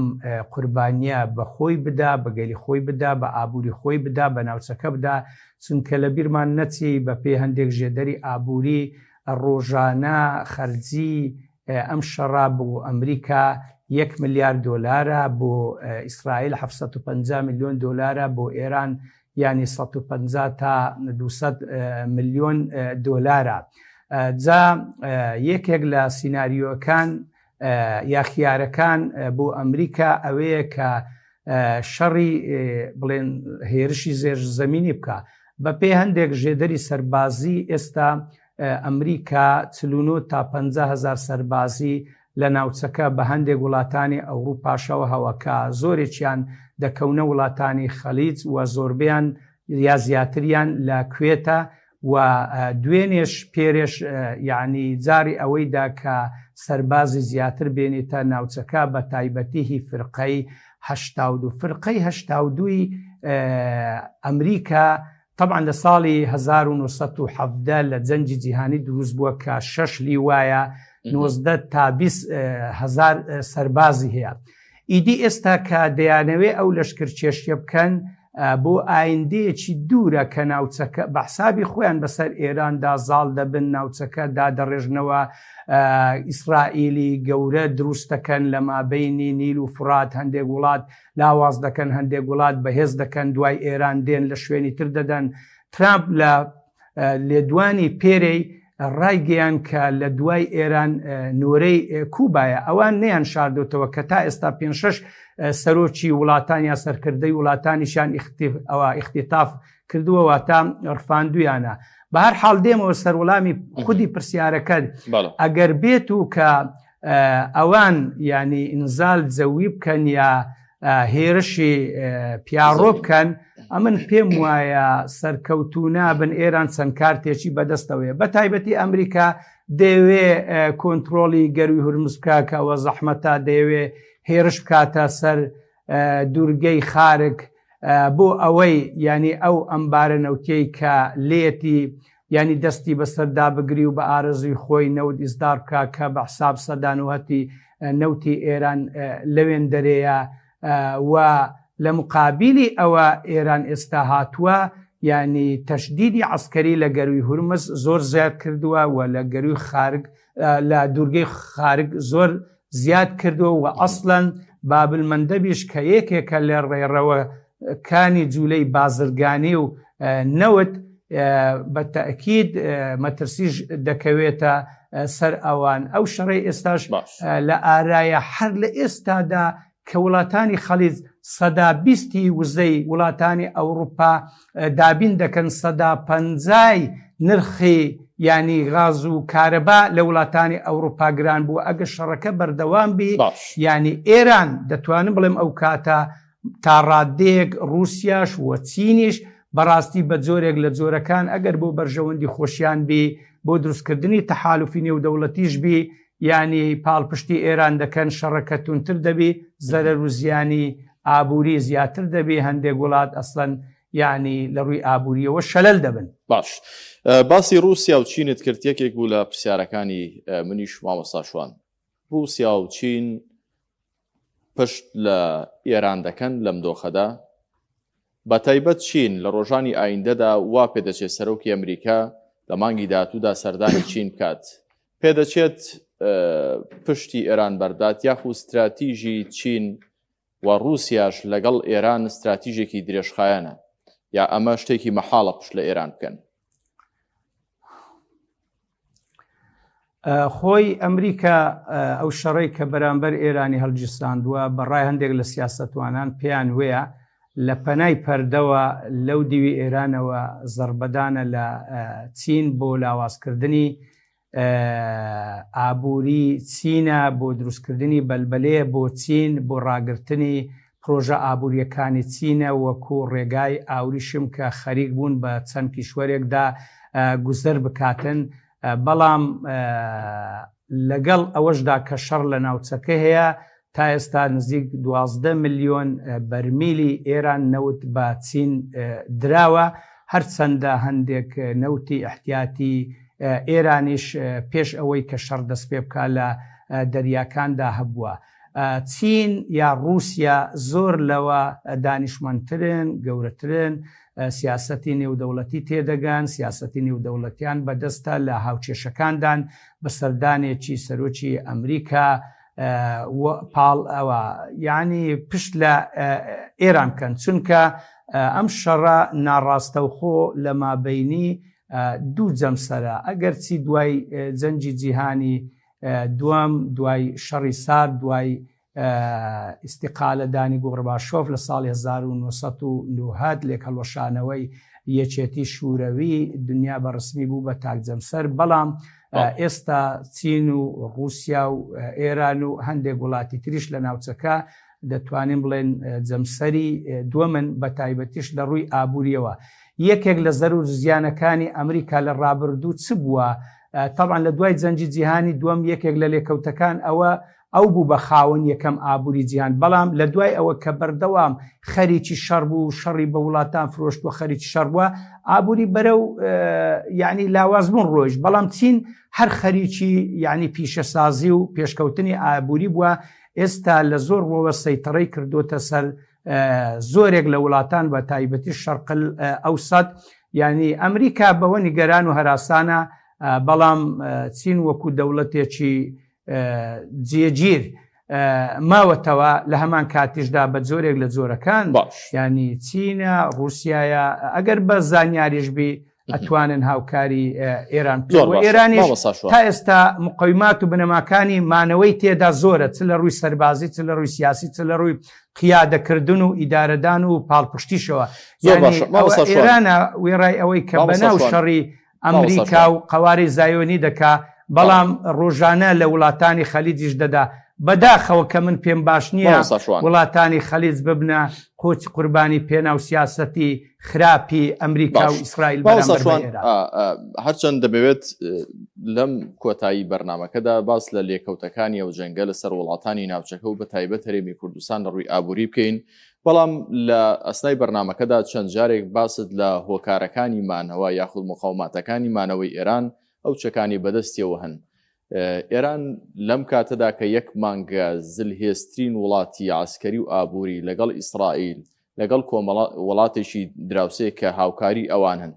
قوربانیە بە خۆی بدا بە گەلی خۆی بدا بە ئابووری خۆی بدا بە ناوچەکە بدا چونکە لە بیرمان نەچی بە پێی هەندێک ژێدەری ئابووری ڕۆژانە خەرجی ئەم شەڕە بۆ ئەمریکا یەک ملیار دۆلارە، بۆ ئیسرائیل 750 ملیۆن دۆلارە، بۆ ئێران یانی 150 تا 200 ملیۆن دۆلارە. جا یەکێک لە سیناریۆکان یا خیارەکان بۆ ئەمریکا ئەوەیە کە شەڕی بڵێن هێرشی زێرزەمینی بکە. بەپێی هەندێک ژێدەری سەربازی ئێستا ئەمریکا 49 تا 50 هەزار سەربازی لە ناوچەکە بە هەندێک وڵاتانی ئەوروپاشەوە هەوە کە زۆرێکیان دەکەونە وڵاتانی خەلیج و زۆربیان یا زیاتریان لە کوێتە و دوێنێش پێرێش یەعنی جاری ئەوەی دا کە سەربازی زیاتر بێنێتە ناوچەکە بە تایبەتی هی فرقەی 82 فرقەی 82 ئەمریکا طبعا لە ساڵی 1970 لە جەنگی جیهانی دروست بووە کە شەش لیوایە 19 تا 20 هزار سەربازی هەیە ئیدی ئێستا کە دەیانەوێ ئەو لەشکرکێشیە بکەن بۆ ئایندەیەکی دوورە کە ناوچەکە بە حسابی خۆیان بەسەر ئێراندا زاڵ دەبن، ناوچەکە دادەڕێژنەوە، ئیسرائیلی گەورە دروست دەکەن لە مابەینی نیل و فورات، هەندێک وڵات لاواز دەکەن، هەندێک وڵات بەهێز دەکەن، دوای ئێران دێن لە شوێنی تر دەدەن. ترامپ لە لێدوانی پێرێی ڕایگەیاند کە لە دوای ئێران نۆرەی کوبایە، ئەوان نەیان شاردۆتەوە کە تا ئێستا پێنج شەش سەرۆکی وڵاتان یا سەرکردەی وڵاتانیشیان ئەوە ئیختیتاف کردووە واتە ڕفاندویانە. بە هەر حاڵ دێمەوە سەر وەڵامی خودی پرسیارەکەت ئەگەر بێت و کە ئەوان ینی ئینزال جەوی بکەن یا هێرشی پیاڕۆ بکەن ئەمن پێم وایە سەرکەوتوو نابن ئێران چەند کارتێکی بەدەستەوەیە بە تایبەتی ئەمریکا دەیەوێ کۆنتترۆلی گەروی هورمز بکە کە ئەوە زەحمەتە دەیەوێ هێرش بکاتە سەر دوورگەی خارک بۆ ئەوەی ینی ئەو ئەمبارە نەوتەی کە لێتی ینی دەستی بەسەردا بگری و بە ئارەزوی خۆی نەوت ئیسدار بکە کە بە حساب سەدانوهتی نەوتی ئێران لەوێن دەرێیە و لە مقابلی ئەوە ئێران ئێستا هاتووە یانی تەشدیدی عەسکەری لە گەروی هورمز زۆر زیاد کردووە و لە گەروی خارگ لە دوورگەی خارگ زۆر زیاد کردووە و ئەسڵەن بابل مەندەبیش کە یەکێکە لە ڕێڕەوە کانی جوولەی بازرگانی و نەوت بە تەئکید مەترسیش دەکەوێتە سەر ئەوان ئەو شەڕەی ئێستاش لە ئارایە هەر لە ئێستادا کە وڵاتانی خەلیج سەدا بیستی وزەی وڵاتانی ئەوروپا دابین دەکەن سەدا پەنجای نرخی ینی غاز و کارەبا لە وڵاتانی ئەوروپا گران بوو ئەگە شەڕەکە بەردەوام بی ینی ئێران دەتوانم بڵێم ئەو کاتە تا ڕاددەیەک ڕووسیاش و چینیش بەڕاستی بە جۆرێک لە جۆرەکان ئەگەر بۆ بەرژەوەندی خۆشیان بی بۆ دروستکردنی تەحالوفی نێودەوڵەتیش بی یانی پاڵپشتی ئێران دەکەن شەڕەکە توندتر دەبی زەرەر و زیانی ئابووری زیاتر دەبی هەندێک وڵات ئەسڵەن یانی لە ڕووی ئابووریەوە شەلەل دەبن.
باش باسی ڕووسیا و چینت کرد یەکێک بوو لە پرسیارەکانی منیش مامۆستا شوان ڕووسیا و چین پشت لە ئێران دەکەن لەم دۆخەدا؟ بەتایبەت چین لە ڕۆژانی ئایندەدا وا پێدەچێت سەرۆکی ئەمریکا لە مانگی داهاتوودا سەردانی چین بکات. پێدەچێت پشتی ئێران بەردات یاخو ستراتیژی چین و ڕووسیاش لەگەڵ ئێران ستراتیژێکی درێژخایەنە یا ئەمە شتێکی مەحاڵە پشت لە ئێران بکەن؟
خۆی ئەمریکا ئەو شەڕەی کە بەرامبەر ئێرانی هەڵگیرساندووە بە ڕای هەندێک لە سیاسەتوانان پێیان وەیە لە پەنای پەردەوە لەو دیوی ئێرانەوە زەربەدانە لە چین بۆ لاوازکردنی ئابووری چینە بۆ دروستکردنی بەلبەلەیە بۆ چین بۆ ڕاگرتنی پرۆژە ئابوورییەکانی چینە وەکو ڕێگای ئاوریشم کە خەریک بوون بە چەند کیشوەرێکدا گوزەر بکاتن بەڵام لەگەڵ ئەوەشدا کە شەڕ لە ناوچەکە هەیە تا ئێستا نزیک 12 ملیۆن بەرمیلی ئێران نەوت بە چین دراوە هەرچەندە هەندێک نەوتی ئیحتیاتی ئێرانیش پێش ئەوەی کە شەڕ دەست پێ بکا لە دەریاکاندا هەبووە. چین یا ڕووسیا زۆر لەوە دانیشمەندترن، گەورەترن، سیاسەتی نێودەوڵەتی تێدەگەن، سیاسەتی نێودەوڵەتیان بەدەستە، لە هاوکێشەکاندان، بە سەردانێکی سەرۆکی ئەمریکا و پاڵ ئەوە یعنی پشت لە ئێران بکەن، چونکە ئەم شەڕە ناڕاستەوخۆ لە مابەینی دوو جەمسەرە، ئەگەرچی دوای جەنگی جیهانی دووەم، دوای شەڕی سارد، دوای ئیستیقالەدانی گۆڕباشۆف لە ساڵی 1990 لێکهەڵوەشانەوەی یەکێتی شوورەوی، دنیا بە ڕسمی بوو بە تاک جەمسەر، بەڵام ئێستا چین و ڕووسیا و ئێران و هەندێک وڵاتی تریش لە ناوچەکە دەتوانین بڵێن جەمسەری دووەمن بە تایبەتیش لە ڕووی ئابووریەوە. یەکێک لە زەرور زیانەکانی ئەمریکا لە ڕابردوو چ بووە؟ تەبعەن لە دوای جەنگی جیهانی دووەم یەکێک لە لێکەوتەکان ئەوە ئەو بوو بە خاوەن یەکەم ئابووری جیهان بەڵام لە دوای ئەوە کە بەردەوام خەریکی شەڕ بوو شەڕی بە وڵاتان فرۆشتوە خەریکی شەڕ بووە ئابووری بەرەو یعنی لاوازبوون ڕۆیشت بەڵام چین هەر خەریکی یعنی پیشەسازی و پێشکەوتنی ئابووری بووە ئێستا لە زۆر ڕووەوە سەیتەڕەی کردوتە سەر زۆرێک لە وڵاتان بە تایبەتی شەرق ئەوسەت یعنی ئەمریکا بەوە نیگەران و هەراسانە بەڵام چین وەکو دەوڵەتێکی جێگیر ماوەتەوە لە هەمان کاتیشدا بە جۆرێک لە جۆرەکان ینی چینە رووسایە ئەگەر بە زانیاریش بی ئەتوانن هاوکاری ئێران ئێرانی تا ئێستا مقەویمات و بنەماکانی مانەوەی تێدا زۆرە چ لە ڕووی سەربازی چ لە ڕووی سیاسی چ لە ڕووی قیادەکردن و ئیدارەدان و پاڵپشتیشەوە ئێرانە وێڕای ئەوەی کە بەناو شەڕی. ئەمریکا و قەوارەی زایۆنی دەکا، بەڵام ڕۆژانە لە وڵاتانی خەلیجیش دەدا. بەداخەوە کە من پێم باش نییە وڵاتانی خەلیج ببنە قۆچ قوربانی پێناو سیاسەتی خراپی ئەمریکا و ئیسرائیل بەرامبەر بە ئێران.
هەرچەند دەمەوێت لەم کۆتایی بەرنامەکەدا باس لە لێکەوتەکانی ئەو جەنگە لەسەر وڵاتانی ناوچەکە و بەتایبەت هەرێمی کوردستان لە ڕووی ئابووری بکەین، بەڵام لە ئەسنای بەرنامەکەدا چەند جارێک باست لە هۆکارەکانی مانەوە یاخود مقاوماتەکانی مانەوەی ئێران ئەو چەکانی بەدەستیەوە هەن. ئێران لەم کاتەدا کە یەک مانگە زلهێزترین وڵاتی عەسکەری و ئابووری لەگەڵ ئیسرائیل لەگەڵ کۆمەڵە وڵاتێکی دراوسێ کە هاوکاری ئەوانن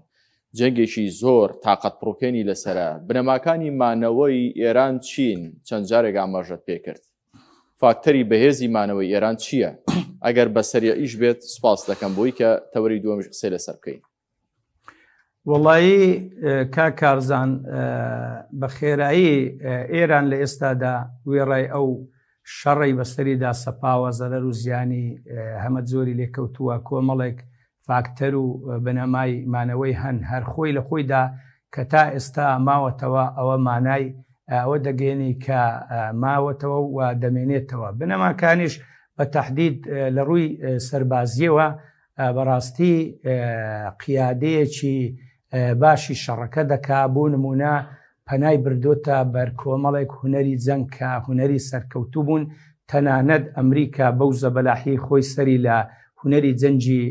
جەنگێکی زۆر تاقەت پڕوکێنی لەسەرە، بنەماکانی مانەوەی ئێران چین؟ چەند جارێک ئاماژەت پێکرد. فاکتەری بەهێزی مانەوەی ئێران چییە؟ ئەگەر بە سەریعیش بێت سوپاس دەکەم بۆی کە تەوەری دووەمیش قسەی لەسەر بکەین.
وەڵایی کاک کارزان بە خێرایی ئێران لە ئێستادا وێڕای ئەو شەڕەی بەسەریدا سەپاوە زەرەر و زیانی هەمە جۆری لێکەوتووە کۆمەڵێک فاکتەر و بنەمای مانەوەی هەن، هەر خۆی لە خۆیدا کە تا ئێستا ماوەتەوە ئەوە مانای ئەوە دەگەیەنی کە ماوەتەوە و دەمێنێتەوە. بنەماکانیش بە تەحدید لە ڕووی سەربازییەوە بەڕاستی قیادەیەکی باشی شەڕەکە دەکا، بۆ نموونە پەنای بردۆتە بەر کۆمەڵێک هونەری جەنگ کە هونەری سەرکەوتوو بوون، تەنانەت ئەمریکا بەو زەبەلاحیەی خۆی سەری لە هونەری جەنگی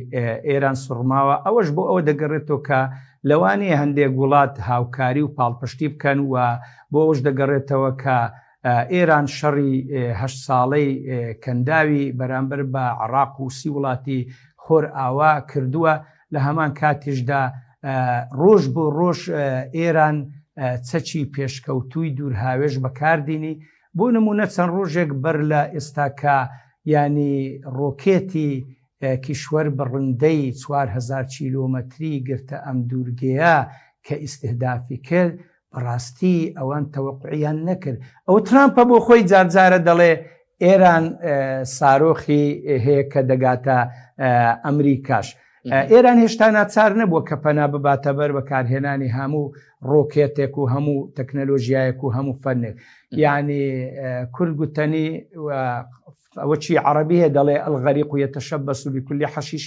ئێران سوڕماوە، ئەوەش بۆ ئەوە دەگەڕێتەوە کە لەوانەیە هەندێک وڵات هاوکاری و پاڵپشتی بکەن و بۆ ئەوەش دەگەڕێتەوە کە ئێران شەڕی هەشت ساڵەی کەنداوی بەرامبەر بە عراق و سی وڵاتی خۆرئاوا کردووە، لە هەمان کاتیشدا ڕۆژ بۆ ڕۆژ ئێران چەکی پێشکەوتووی دوورهاوێژ بەکاردینی، بۆ نموونە چەند ڕۆژێک بەر لە ئێستا کە یانی ڕۆکێتی کیشوەر بڕندەی 4000 کیلۆمەتری گرتە ئەم دوورگەیە کە ئیستهدافی کرد، بەڕاستی ئەوان تەوەقوعیان نەکرد. ئەوە ترامپە بۆ خۆی جارجارە دەڵێ ئێران سارۆخی هەیە کە دەگاتە ئەمریکاش. ئێران هێشتا ناچار نەبووە کە پەنا بباتە بەر بەکارهێنانی هەموو ڕۆکێتێک و هەموو تەکنەلۆژیایەک و هەموو فەنێک. یعنی کورد گوتەنی ئەوە چی عەڕەبی هەیە دەڵێ الغریق یتشبث بكل حشیش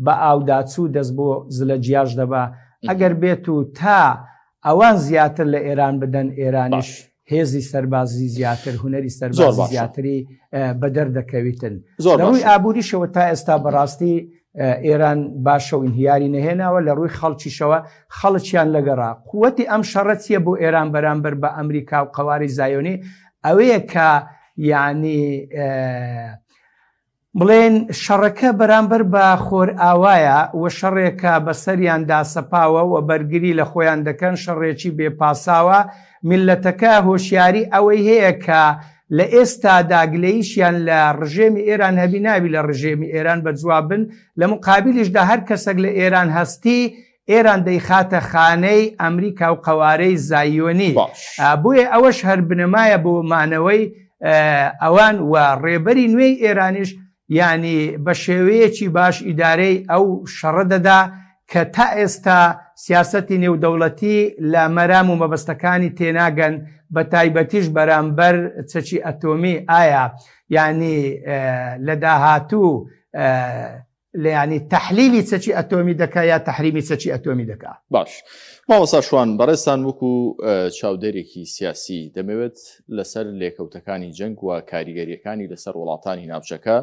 بە ئاوداچوو دەست بۆ زلە جیاش دەبا ئەگەر بێت و تا ئەوان زیاتر لە ئێران بدەن ئێرانیش هێزی سەربازی زیاتر هونەری سەربازی زیاتری بەدەر دەکەویتن لە ڕووی ئابووریشەوە تا ئێستا بەڕاستی ئێران باشە و ئینهیاری نەهێناوە لە ڕووی خەڵکیشەوە خەڵکیان لەگەڕا قوتی ئەم شەڕە چییە بۆ ئێران بەرامبەر بە ئەمریکا و قەواری زایۆنی ئەوەیە کە یعنی بڵێن شەڕەکە بەرامبەر بە خۆرئاوایە و شەڕێکە بەسەریاندا سەپاوە و بەرگری لە خۆیان دەکەن، شەڕێکی بێ پاساوە، میللەتەکە هۆشیاری ئەوەی هەیە کە لە ئێستادا گلەییشیان لە ڕژێمی ئێران هەبی نابی لە ڕژێمی ئێران بە جواب بن، لە موقابیلیشدا هەر کەسەک لە ئێران هەستی ئێران دەیخاتە خانەی ئەمریکا و قەوارەی زایۆنی. بۆیە ئەوەش هەر بنەمایە بۆ مانەوەی ئەوان و ڕێبەری نوێی ئێرانیش یانی بە شێوەیەکی باش ئیدارەی ئەو شەڕە دەدا کە تا ئێستا سیاسەتی نێودەوڵەتی لە مەرام و مەبەستەکانی تێناگەن بە تایبەتیش بەرامبەر چەکی ئەتۆمی ئایا یانی لە داهاتوو لە یانی تەحلیلی چەکی ئەتۆمی دەکا یا تەحریمی چەکی ئەتۆمی دەکا.
باش مامۆستا شوان بەڕێزتان وەکو چاودێرێکی سیاسی دەمەوێت لەسەر لێکەوتەکانی جەنگ و کاریگەریەکانی لەسەر وڵاتانی ناوچەکە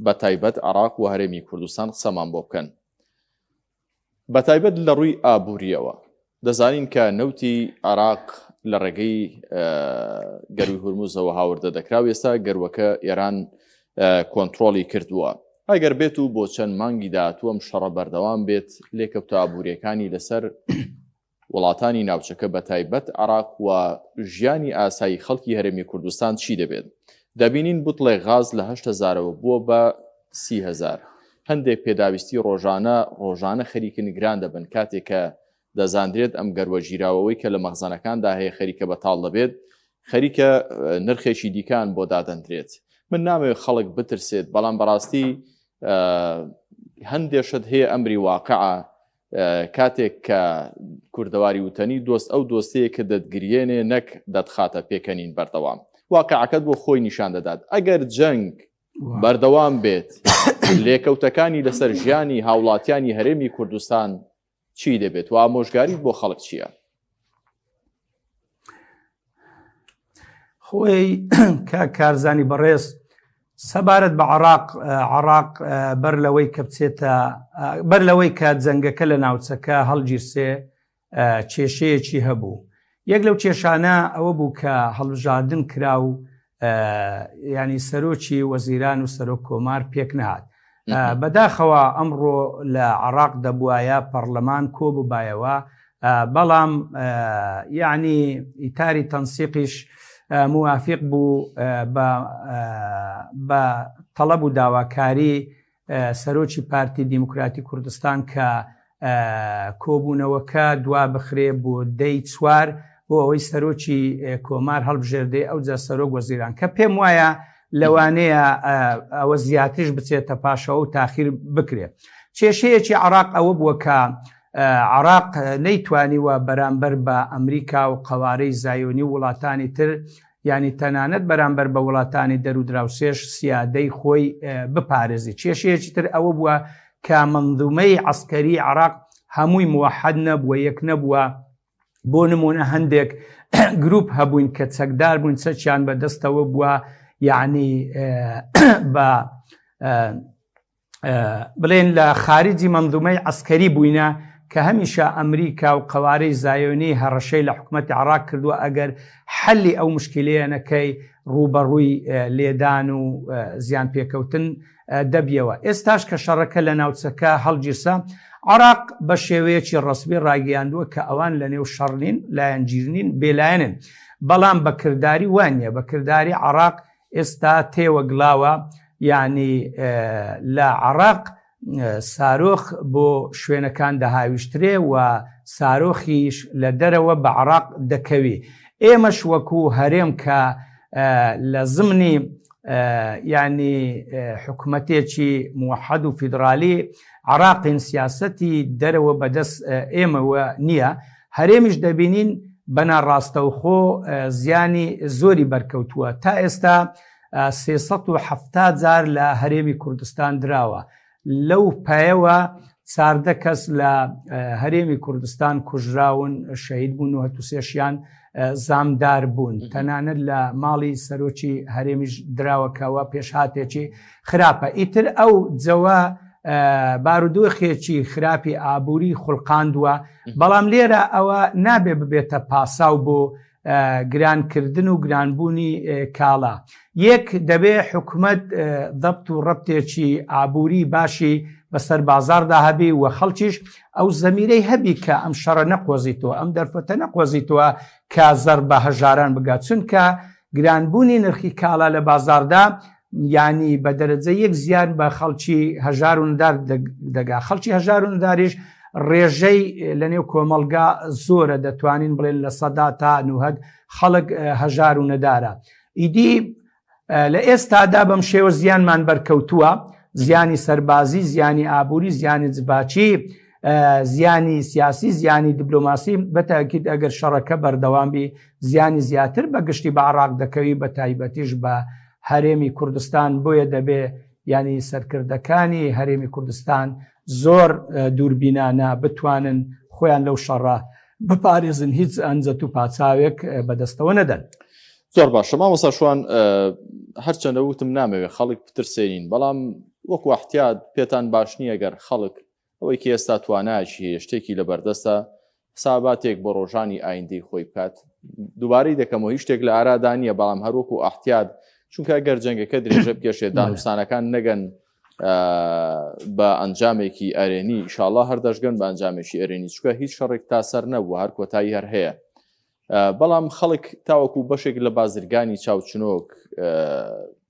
بە تایبەت عراق و هەرێمی کوردستان قسەمان بۆ بکەن. بەتایبەت لە ڕووی ئابوورییەوە، دەزانین کە نەوتی عێراق لە ڕێگەی گەروی هورمزەوە هاوردە دەکرا و ئێستا گەروەکە ئێران کۆنتترۆڵی کردووە. ئەگەر بێت و بۆ چەند مانگی داهاتوو ئەم شەڕە بەردەوام بێت، لێکەوتە ئابوورییەکانی لەسەر وڵاتانی ناوچەکە بەتایبەت عێراق و ژیانی ئاسایی خەڵکی هەرێمی کوردستان چی دەبێت؟ دەبینین بوتڵێک غاز لە هەشت هەزارەوە بووە بە 30 هەزار. هەندێک پێداویستی ڕۆژانە ڕۆژانە خەریکن گران دەبن کاتێک کە دەزاندرێت ئەم گەروە گیراوەوەی کە لە مەخزەنەکاندا هەیە خەریکە بەتاڵ دەبێت خەریکە نرخێکی دیکان بۆ دادەندرێت. من نامەوێت خەڵک بترسێت بەڵام بەڕاستی هەندێک شت هەیە ئەمری واقعە. کاتێک کە کوردەواری وتەنی دۆست ئەو دۆستەیە کە دەتگریێنێ نەک دەتخاتە پێکەنین بەردەوام واقعەکەت بۆ خۆی نیشان دەدات ئەگەر جەنگ بەردەوام بێت لێکەوتەکانی لەسەر ژیانی هاوڵاتیانی هەرێمی کوردستان چی دەبێت و ئامۆژگاریت بۆ خەڵک چییە؟
خۆی کە کارزانی بەڕێز سەبارەت بە عراق عراق بەر لەوەی کە بچێتە بەر لەوەی کە جەنگەکە لە ناوچەکە هەڵگیرسێ کێشەیەکی هەبوو یەک لەو کێشانە ئەوە بوو کە هەڵبژاردن کرا و ینی سەرۆکی وەزیران و سەرۆک کۆمار پێک نهات بەداخەوە ئەمڕۆ لە عراق دەبواە پەرلەمان کۆ ببایەوە بەڵام یعنی ئیتاری تەنسیقیش موافق بوو بە تەڵەب و داواکاری سەرۆکی پارتی دیموکراتی کوردستان کە کۆبوونەوەکە دوا بخرێ بۆ دەی چوار بۆ ئەوەی سەرۆکی کۆمار هەڵبژێردێ ئەوجا سەرۆک وەزیران کە پێم وایە لەوانەیە ئەوە زیاتریش بچێتە پاشەوە و تاخیر بکرێت. کێشەیەکی عراق ئەوە بووە کە عراق نەیتوانیوە بەرامبەر بە ئەمریکا و قەوارەی زایۆنی و وڵاتانی تر یانی تەنانەت بەرامبەر بە وڵاتانی دەر و دراوسێش سیادەی خۆی بپارێزی. کێشەیەکی تر ئەوە بووە کە مەنزومەی عەسکەری عراق هەمووی موەحەد نەبووە، یەک نەبووە، بۆ نمونە هەندێک گروپ هەبووین کە چەکدار بوون چەکیان بە دەستەوە بووە یعنی بە بڵێن لە خارجی مەنزومەی عەسکەری بووینە کە هەمیشە ئەمریکا و قەوارەی زایۆنی هەڕەشەی لە حکومەتی عراق کردووە ئەگەر حەلی ئەو مشکلەیە نەکەی ڕووبەڕووی لێدان و زیان پێکەوتن دەبیەوە. ئێستاش کە شەڕەکە لە ناوچەکە هەڵگیرسا، عراق بە شێوەیەکی ڕەسمی ڕایگەیاندووە کە ئەوان لە نێو شەڕ نین، لایەنگیر نین، بێلایەنن. بەڵام بە کرداری وا نییە. بە کرداری عراق ئێستا تێوەگلاوە، یانی لە عراق سارۆخ بۆ شوێنەکان دەهاویشترێ و سارۆخیش لە دەرەوە بە عراق دەکەوی. ئێمەش وەکوو هەرێم کە لە زمنی یانی حکومەتێکی موحد و فیدرالی عراقین سیاسەتی دەرەوە بەدەست ئێمەوە نییە هەرێمیش دەبینین بەناڕاستەوخۆ زیانی زۆری بەرکەوتووە تا ئێستا 370 جار لە هەرێمی کوردستان دراوە لەو پایەوە چاردە کەس لە هەرێمی کوردستان کوژراون، شەهید بوون و هەتوسێشیان زامدار بوون. تەنانەت لە ماڵی سەرۆکی هەرێمیش دراوە کە ئەوە پێشهاتێکی خراپە. ئیتر ئەو جەوە بارودۆخێکی خراپی ئابووری خوڵقاندووە، بەڵام لێرە ئەوە نابێ ببێتە پاساو بۆ گرانکردن و گرانبوونی کاڵا. یەک، دەبێ حکومەت زەبت و ڕەبتێکی ئابووری باشی بەسەر بازاڕدا هەبی و خەڵکیش ئەو زەمیرەی هەبی کە ئەم شەڕە نەقۆزیتەوە، ئەم دەرفەتە نەقۆزیتەوە کە زەڕ بە هەژاران بگات، چونکە گرانبوونی نرخی کاڵا لە بازاڕدا یانی بە دەرەجە یەک زیان بە خەڵکی هەژار و ندار دەگا خەڵکی هەژار و نداریش ڕێژەی لە نێو کۆمەڵگا زۆرە دەتوانین بڵێن لە سەدا تا نوهد خەڵک هەژار و نەدارە ئیدی لە ئێستادا بەم شێوە زیانمان بەرکەوتووە زیانی سەربازی زیانی ئابووری زیانی جڤاکی زیانی سیاسی زیانی دیبلۆماسی بەتاکیت ئەگەر شەڕەکە بەردەوام بی زیانی زیاتر بە گشتی بە عراق دەکەوی بە تایبەتیش بە هەرێمی کوردستان بۆیە دەبێ یانی سەرکردەکانی هەرێمی کوردستان زۆر دووربینانە بتوانن خۆیان لەو شەڕە بپارێزن هیچ ئەنجەت و پاچاوێک بەدەستەوە نەدەن.
زۆر باشە مامۆستا شوان هەرچەندە وتم نامەوێ خەڵک بترسێنین بەڵام وەکو احتیاط پێتان باش نییە گەر خەڵک ئەوەی کە ئێستا توانایەکی هەیە شتێکی لەبەردەستە حساباتێک بۆ ڕۆژانی ئایندەی خۆی بکات دووبارەی دەکەمەوە هیچ شتێک لە ئارادا نییە بەڵام هەروەکو ئەحتیاد چونکە گەر جەنگەکە درێژە بکێشێت دانوستانەکان نەگەن بە ئەنجامێکی ئەرێنی ئیشاڵا هەر دەشگەن بە ئەنجامێکی ئەرێنی چکە هیچ شەڕێک تا سەر نەبوو هەر کۆتایی هەر هەیە بەڵام خەڵک تاوەکو بەشێک لە بازرگانی چاوچنۆک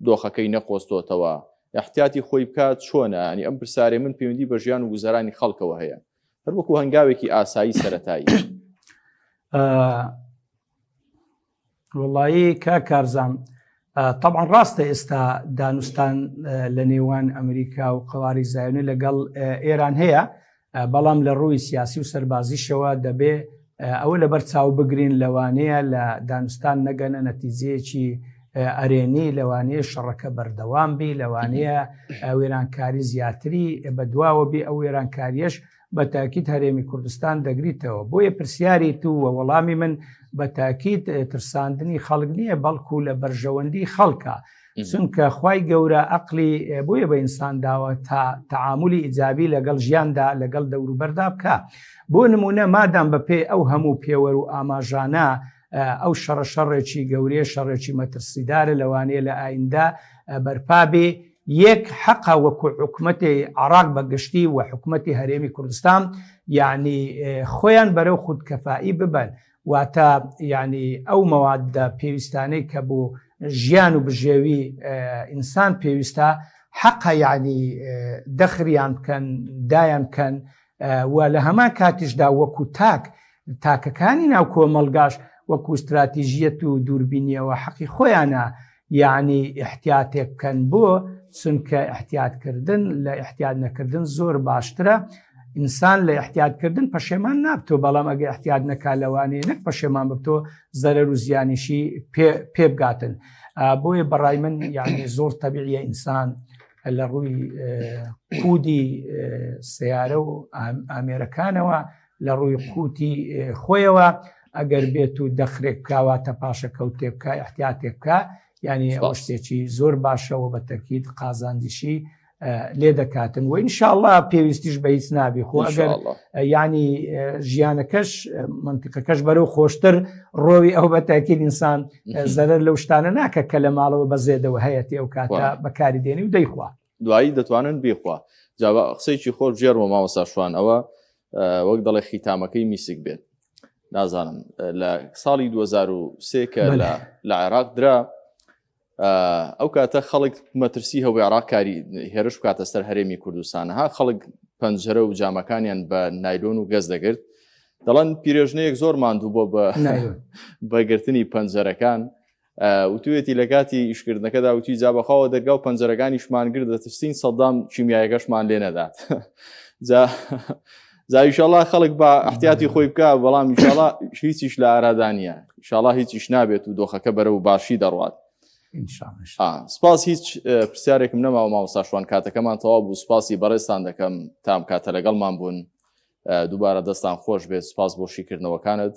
دۆخەکەی نەقۆستۆتەوە احتیاتی خۆی بکات چۆنە ینی ئەم پرسیارێ من پەیوەندی بە ژیان و گوزەرانی خەڵکەوە هەیە هەر وەکو هەنگاوێکی ئاسایی سەتایی
وڵایی کا کارزان طبعا ڕاستە ئێستا دانوستان لە نێوان ئەمریکا و قواری زایۆنی لەگەڵ ئێران هەیە. بەڵام لە ڕووی سیاسی و سەربازیشەوە دەبێ ئەوە لەبەر چاو بگرین لەوانەیە لە دانوستان نەگەنە نەتیجەیەکی ئەرێنی، لەوانەیە شەڕەکە بەردەوام بی، لەوانەیە وێرانکاری زیاتری بەدواوە بی، ئەو وێرانکاریەش بە تاکید هەرێمی کوردستان دەگریتەوە. بۆیە پرسیاری تو و وەڵامی من بە تاکید ترساندنی خەڵک نییە، بەڵکو لە بەرژەوەندی خەڵکە. چونکە خوای گەورە ئەقلی بۆیە بە ئینسان داوە تا تەعامولی ئیجابی لەگەڵ ژیاندا لەگەڵ دەوروبەردا بکا. بۆ نمونە مادام بەپێی ئەو هەموو پێوەر و ئاماژانە ئەو شەڕە شەڕێکی گەورەیە، شەڕێکی مەترسیدارە، لەوانەیە لە ئایندە بەرپا بێ، یەک حەقە وەکو حکومەتی عراق بە گشتی و حکومەتی هەرێمی کوردستان یعنی خۆیان بەرەو خودکەفائی ببەن، واتە یعنی ئەو مەوادە پێویستانەی کە بۆ ژیان و بژێوی ئینسان پێویستە حەقە یعنی دەخریان بکەن دایان بکەن و لە هەمان کاتیشدا وەکو تاک تاکەکانی ناو کۆمەڵگاش وەکو استراتیژیەت و دووربینیەوە حەقی خۆیانە یەعنی ئیحتیاتێک بکەن بۆ؟ چونکە ئیحتیات کردن لە ئیحتیات نەکردن زۆر باشترە، ئینسان لە ئیحتیات کردن پەشێمان نابتۆ، بەڵام ئەگەر ئیحتیات نەکا لەوانەیە نەک پەشێمان ببتۆ زەرەر و زیانیشی پێ پێ بگاتن. بۆیە بەڕای من یعنی زۆر تەبیعیە ئینسان لە ڕووی قودی سیارە و ئامێرەکانەوە لە ڕووی قوتی خۆیەوە ئەگەر بێت و دەخرێک بکواتە پاشەکەوتێ بکە احتیاتێ بکە ینی ئەوە شتێکی زۆر باشەوە بە تەکیید قازانجیشی لێ دەکاتن و ئینشاءله پێویستیش بە هیچ نابی خۆ ئەگەر ینی ژیانەکەش منتیقەکەش بەرەو خۆشتر ڕۆوی ئەو بە تاکیل ئینسان زەرەر لەو شتانە ناکە کە لە ماڵەوە بە زێدەوە هەیەتی ئەو کاتە بەکاری دێنی و دەیخوا
دوایی دەتوانن بیخوا جا بە قسەیەکی خۆش بگێڕمەوە مامۆستا شوان ئەوە وەک دەڵێ خیتامەکەی میسک بێت نازانم لە ساڵی 2023 کە لە لە عێراق درا ئەو کاتە خەڵک مەترسی هەبوو عێراق کاری هێرش بکاتە سەر هەرێمی کوردستانها خەڵک پەنجەرە و جامەکانیان بە نایلۆن و گەز دەگرت دەڵەن پیرێژنەیەک زۆر ماندوو بۆ بە بەگرتنی پەنجەرەکان وتویەتی لە کاتی ئیشکردنەکەدا وتی جا بەخواوە دەرگا و پەنجەرەکانیشمان گرت دەترسین سەدام کیمیایەکەشمان لێ نەدات جا جا ئیشەڵا خەڵک بە احتیاتی خۆی بکە بەڵام ئیشەڵا هیچیش لە ئارادا نییە ئیشەڵا هیچیش نابێت و دۆخەکە بەرەو باشی دەڕوات سپاس هیچ پرسیارێکم نەماوە مامۆستا شوان کاتەکەمان تەواو بوو سپاسی بەڕێزتان دەکەم تام کاتە لەگەڵمان بوون دووبارە دەستان خۆش بێت سپاس بۆ شیکردنەوەکانت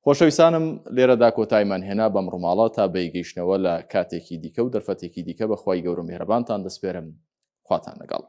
خۆشەویستانم لێرەدا کۆتایمان هێنا بەم ڕووماڵە تا بەیگەیشتنەوە لە کاتێکی دیکە و دەرفەتێکی دیکە بە خوای گەورە میهرەبانتان دەسپێرم خواتان لەگەڵ.